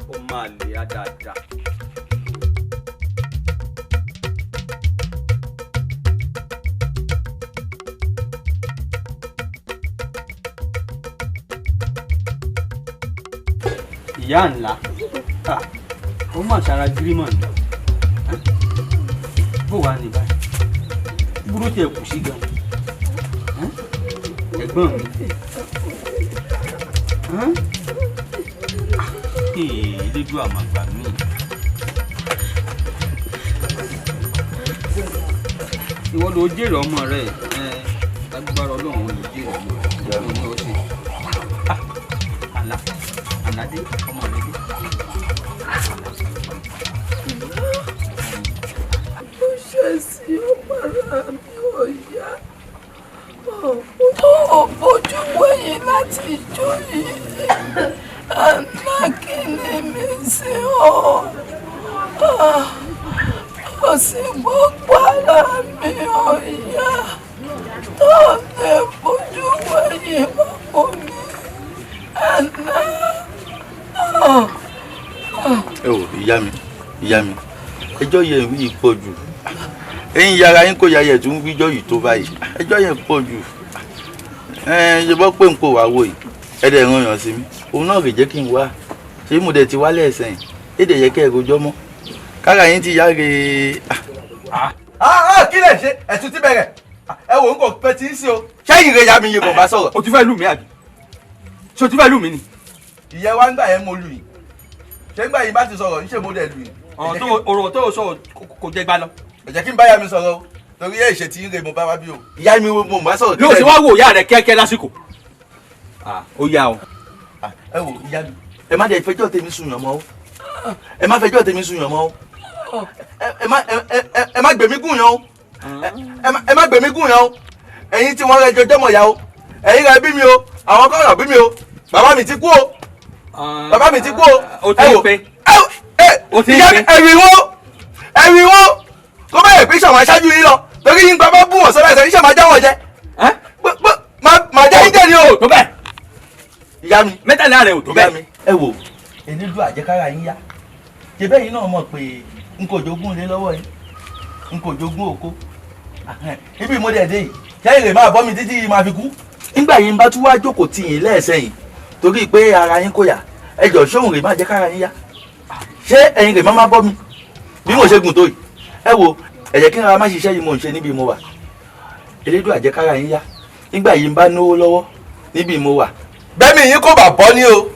Ó máa lè á dáadáa. Ìyá ńlá, ó mà ṣara gírímọ̀ ni. Bó wàá ní báyìí? Búrú tiẹ̀ kù sí gan. Ẹ̀gbọ́n mi. Elédùn àmàgbà mi. Ìwọ ló jèrè ọmọ rẹ, lágbára Ọlọ́run ló jèrè ọmọ rẹ. Òun ló ṣe. Àlá, Àládé, ọmọ rẹ dé. Ó ṣe sí ọ̀pára mi ò yá. Ó bójú wẹ̀yìn láti jó yìí. Àná kí ni mi ṣe ọ́? Ó sì gbogbo ara mi ò yá. Tó lè bójú wẹ̀yìn wọ́pọ̀ mi. Àná. Ẹ wò ìyá mi, ìyá mi, ẹjọ́ yẹn wí pọ̀ jù. Ẹ̀yin yàrá yín kò yà yẹ̀ tún wíjọ́ yìí tó báyìí, ẹjọ́ yẹn pọ̀ jù. Ẹ ṣe bọ́ pé n kò wá wò yìí, ẹ dẹ̀ ràn yàn sí mi, òun náà rè jẹ́ kí n wá. Ṣé mo dẹ̀ ti wálé ẹ̀sẹ̀ yìí, èdè yẹ kẹ́ ẹ rojọ́ mọ́. Kára yín ti yá re. Kí lẹ̀ ṣe? Ẹ̀tún ti bẹ̀rẹ̀. Ẹ wò ń kò pẹ́ tí ń ṣe o. Ṣẹ́yìn rẹ̀ ya mi yìí kò bá sọ̀rọ̀. O ti fẹ́ lù mí àbí? Ṣé o ti fẹ́ lù mí ni? Ìyẹn wá ń gbà yẹn mo lù yìí. Ṣé ń gbà yín bá ti sọ̀rọ̀, ń ṣe mo dẹ̀ lù yìí. Ọ̀rọ̀ tó sọ kò jẹ́ gbá lọ. Ẹ jẹ́ kí n bá ìyá mi sọ̀rọ̀ o, torí ẹ̀ ṣe tí ń re mo bá wá bí o. Ìyá mi mo bá sọ̀rọ̀. Yóò ṣe wá wò ìyá rẹ̀ kíákíá lásìkò. Ó yá o. Ẹ wò ìyá mi, ẹ má jẹ́ fẹjọ́ tèmi sùn yàn mọ́ o. Ẹ má fẹjọ́ tèmi sùn yàn mọ́ o. Ẹ má gbèmí gùn yàn o. Ẹ má gbèmí gùn yàn o. Ẹ̀yin tí wọ́n rẹ jọjọ́ mọ̀ yá o. Ẹ̀yin rẹ bí mi o, àwọn kan rà bí mi o. Bàbá mi ti kú o. Bàbá mi ti kú o. Ẹ wò ìyá mi ẹ̀rì wo ẹ̀rì wo kó bá yẹ pé sàmà ṣáájú yín lọ torí yín bàbá bú wọn sọ́dọ̀ ẹ̀sẹ̀ yín sàmà já wọn jẹ màá jẹ́ yín jẹ́ ni o. Tó bẹ́ẹ̀. Ìyá mi mẹ́tàlá rẹ̀ ò tó bẹ́ẹ̀. Ẹ wò elédùn àjẹkára yín yá, ṣe bẹ́ẹ̀ yín náà mọ̀ pé n kò jogún ilé lọ́wọ́ yín, n kò jogún oko ibi mo dẹ̀ dé yìí, sẹ́yìn lè máa bọ́ mi títí máa fi kú. Nígbà yín bá tún wá jókòó tì yín lẹ́ẹ̀sẹ̀ yìí torí pé ara yín kò yá, ẹ jọ̀ sóhun rè má jẹ́ kára yín yá, ṣé ẹ̀yin rè má má bọ́ mi bí mo ṣe gùn tó yìí? Ẹ wo ẹ jẹ́ kí n ra má ṣiṣẹ́ yìí mo ń ṣe níbi mo wà. Elédùn àjẹkára yín yá, nígbà yìí ń bá náwó lọ́wọ́ níbi mo wà. Bẹ́ẹ̀ni yín kò bá bọ́ ní o,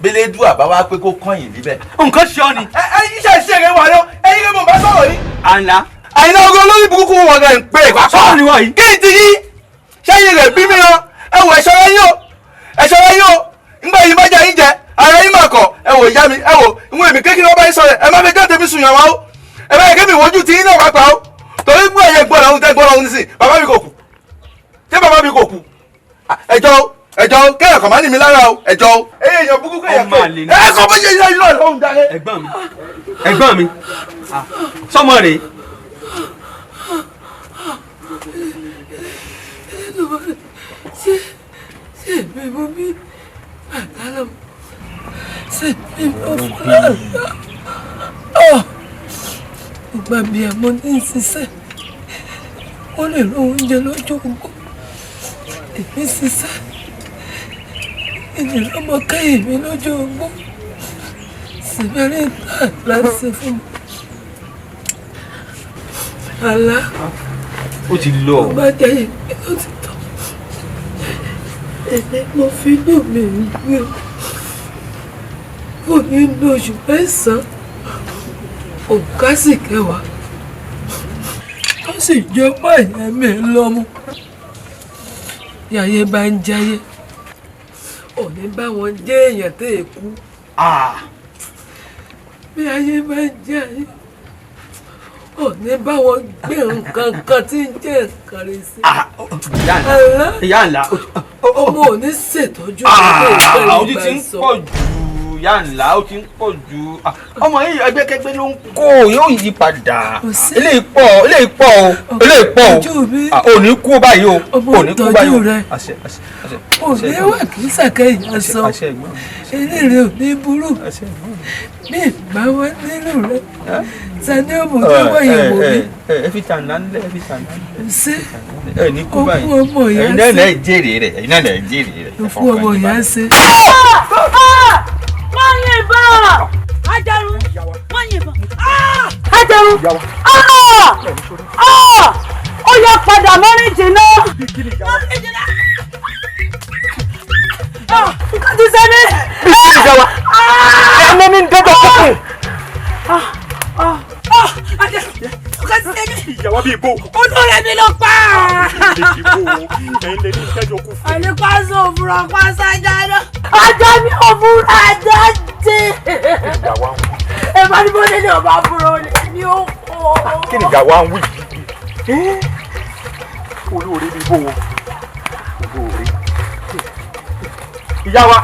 bẹ́lẹ́dùn àbá wá pé kó kàn yín níbẹ̀. Nǹkan ṣe ọ ni. Ẹ iṣẹ́ ìṣeré wà lọ, ẹ̀yin rè mo bá sọ̀rọ̀ ni. Àlá. Àyìnlá ogun olórí burúkú wọn rẹ̀ ń pè é pápá. Sọ́ọ̀ ni wọ́n yìí. Kí n ti yí sẹ́yìn rẹ̀ bí mi lọ, ẹ wò ẹ̀ṣọ́ rẹ̀ yín o, ẹ̀ṣọ́ rẹ̀ yín o, ńgbà yìí má jẹ́ yín jẹ, ara yín mà kọ̀, ẹ wò ìyá mi, ẹ wò ìwọ̀n èmi kékeré ọba yín sọ̀rọ̀, ẹ má fi jáde mi sùn yàn wá o, ẹ má yẹ kí mi wojú ti yín náà wá pa o, torí gbọ́ ẹ̀yẹ gbọ́ lọ́hún tẹ́ gbọ́ lọ́hún nísìn, bàbá mi kò kú, ṣé bàbá mi kò kú? Ẹjọ́ ẹjọ́ kẹ́yọ̀ kàn má ní mi lára o, ẹjọ́ o. Èèyàn burúkú kẹ́yọ̀ kẹ́ ẹ kọ́ bó ṣe yẹ yín lọ́hún dáre. Ẹ̀gbọ́n mi, ẹ̀gbọ́n mi, sọmọ rèé. Ṣé Èmi mo bí àdálọ́ ṣe bí mo fúnra gbogbo àbíyamọ ní ṣiṣẹ́ ó lè ro oúnjẹ lọ́jọ́ ogbó. Èmi ṣiṣẹ́ èmi lọ́mọ kẹ́yìn mi lọ́jọ́ ogbó síbẹ̀rẹ̀ láti fún mi. Àlá ó ti lọ. Bá jẹ́ ìpín ó ti tọ́. Èmi mo fi inú mi gbé fún nínú oṣù mẹ́sàn-án òǹkà sì kẹwàá tó sì jọ mọ́ ìyá mi lọ́mú. Yàyé bá ń jayé òní bá wọn jẹ́ èèyàn tẹ́ ẹ kú. Bí ayé bá ń jayé òní bá wọn gbé nǹkan kan tí ń jẹ́ nǹkan rẹ̀ sí. Ìyá ńlá ọmọ ò ní ṣètọ́jú ojú ti ń pọ̀ jù. Ìyá ńlá ó ti ń pọ̀ jù. Ọmọ yìí ẹgbẹ́kẹ́gbẹ́ ló ń kó yóò yí padà. Eléyìí pọ̀ eléyìí pọ̀ o eléyìí pọ̀ o ò ní kú báyìí o ò ní kú báyìí o. Àṣẹ àṣẹ àṣẹ. Òní wà kì í ṣàkẹyìn aṣọ eléyìí ò ní burú bí ìgbà wọn nílò rẹ sani ọmọ tó wọ̀nyí wò mí. Ẹ fi tàn náà ẹ fi tàn náà. Ṣé ẹ ní kú báyìí òkú ọmọ ìyá ẹ̀yin náà lẹ jèrè rẹ̀ ẹ̀yin náà lẹ jèrè rẹ̀. Òkú ọmọ ìyá ṣe. Wọ́n yìnbọn! Ajarun! Wọ́n yìnbọn! Ajarun! Ó yọ padà mọ́rin jìnnà. Mọ́rin jìnnà! Nǹkan ti ṣe mí. Bí kí ni ìyá wa? Ẹnu ní dẹ́gbẹ̀ kúkú. Ajarun! Nǹkan ti ṣe mí. Ìyàwó bíi bò. Olóore mi ló pa. Ẹ̀yin lè ní ìtẹ́jọ́ kú fún. Àní pásọ òfurufú pásọ ajá náà. Ajá mi ò fún ajá jẹ. Ẹ bá ní bọ́lé ní ọba àbúrò ní ó kọ́. Kí ni ìyàwó à ń wí yìí? Olóore bíi bò. Olóore. Ìyá wa.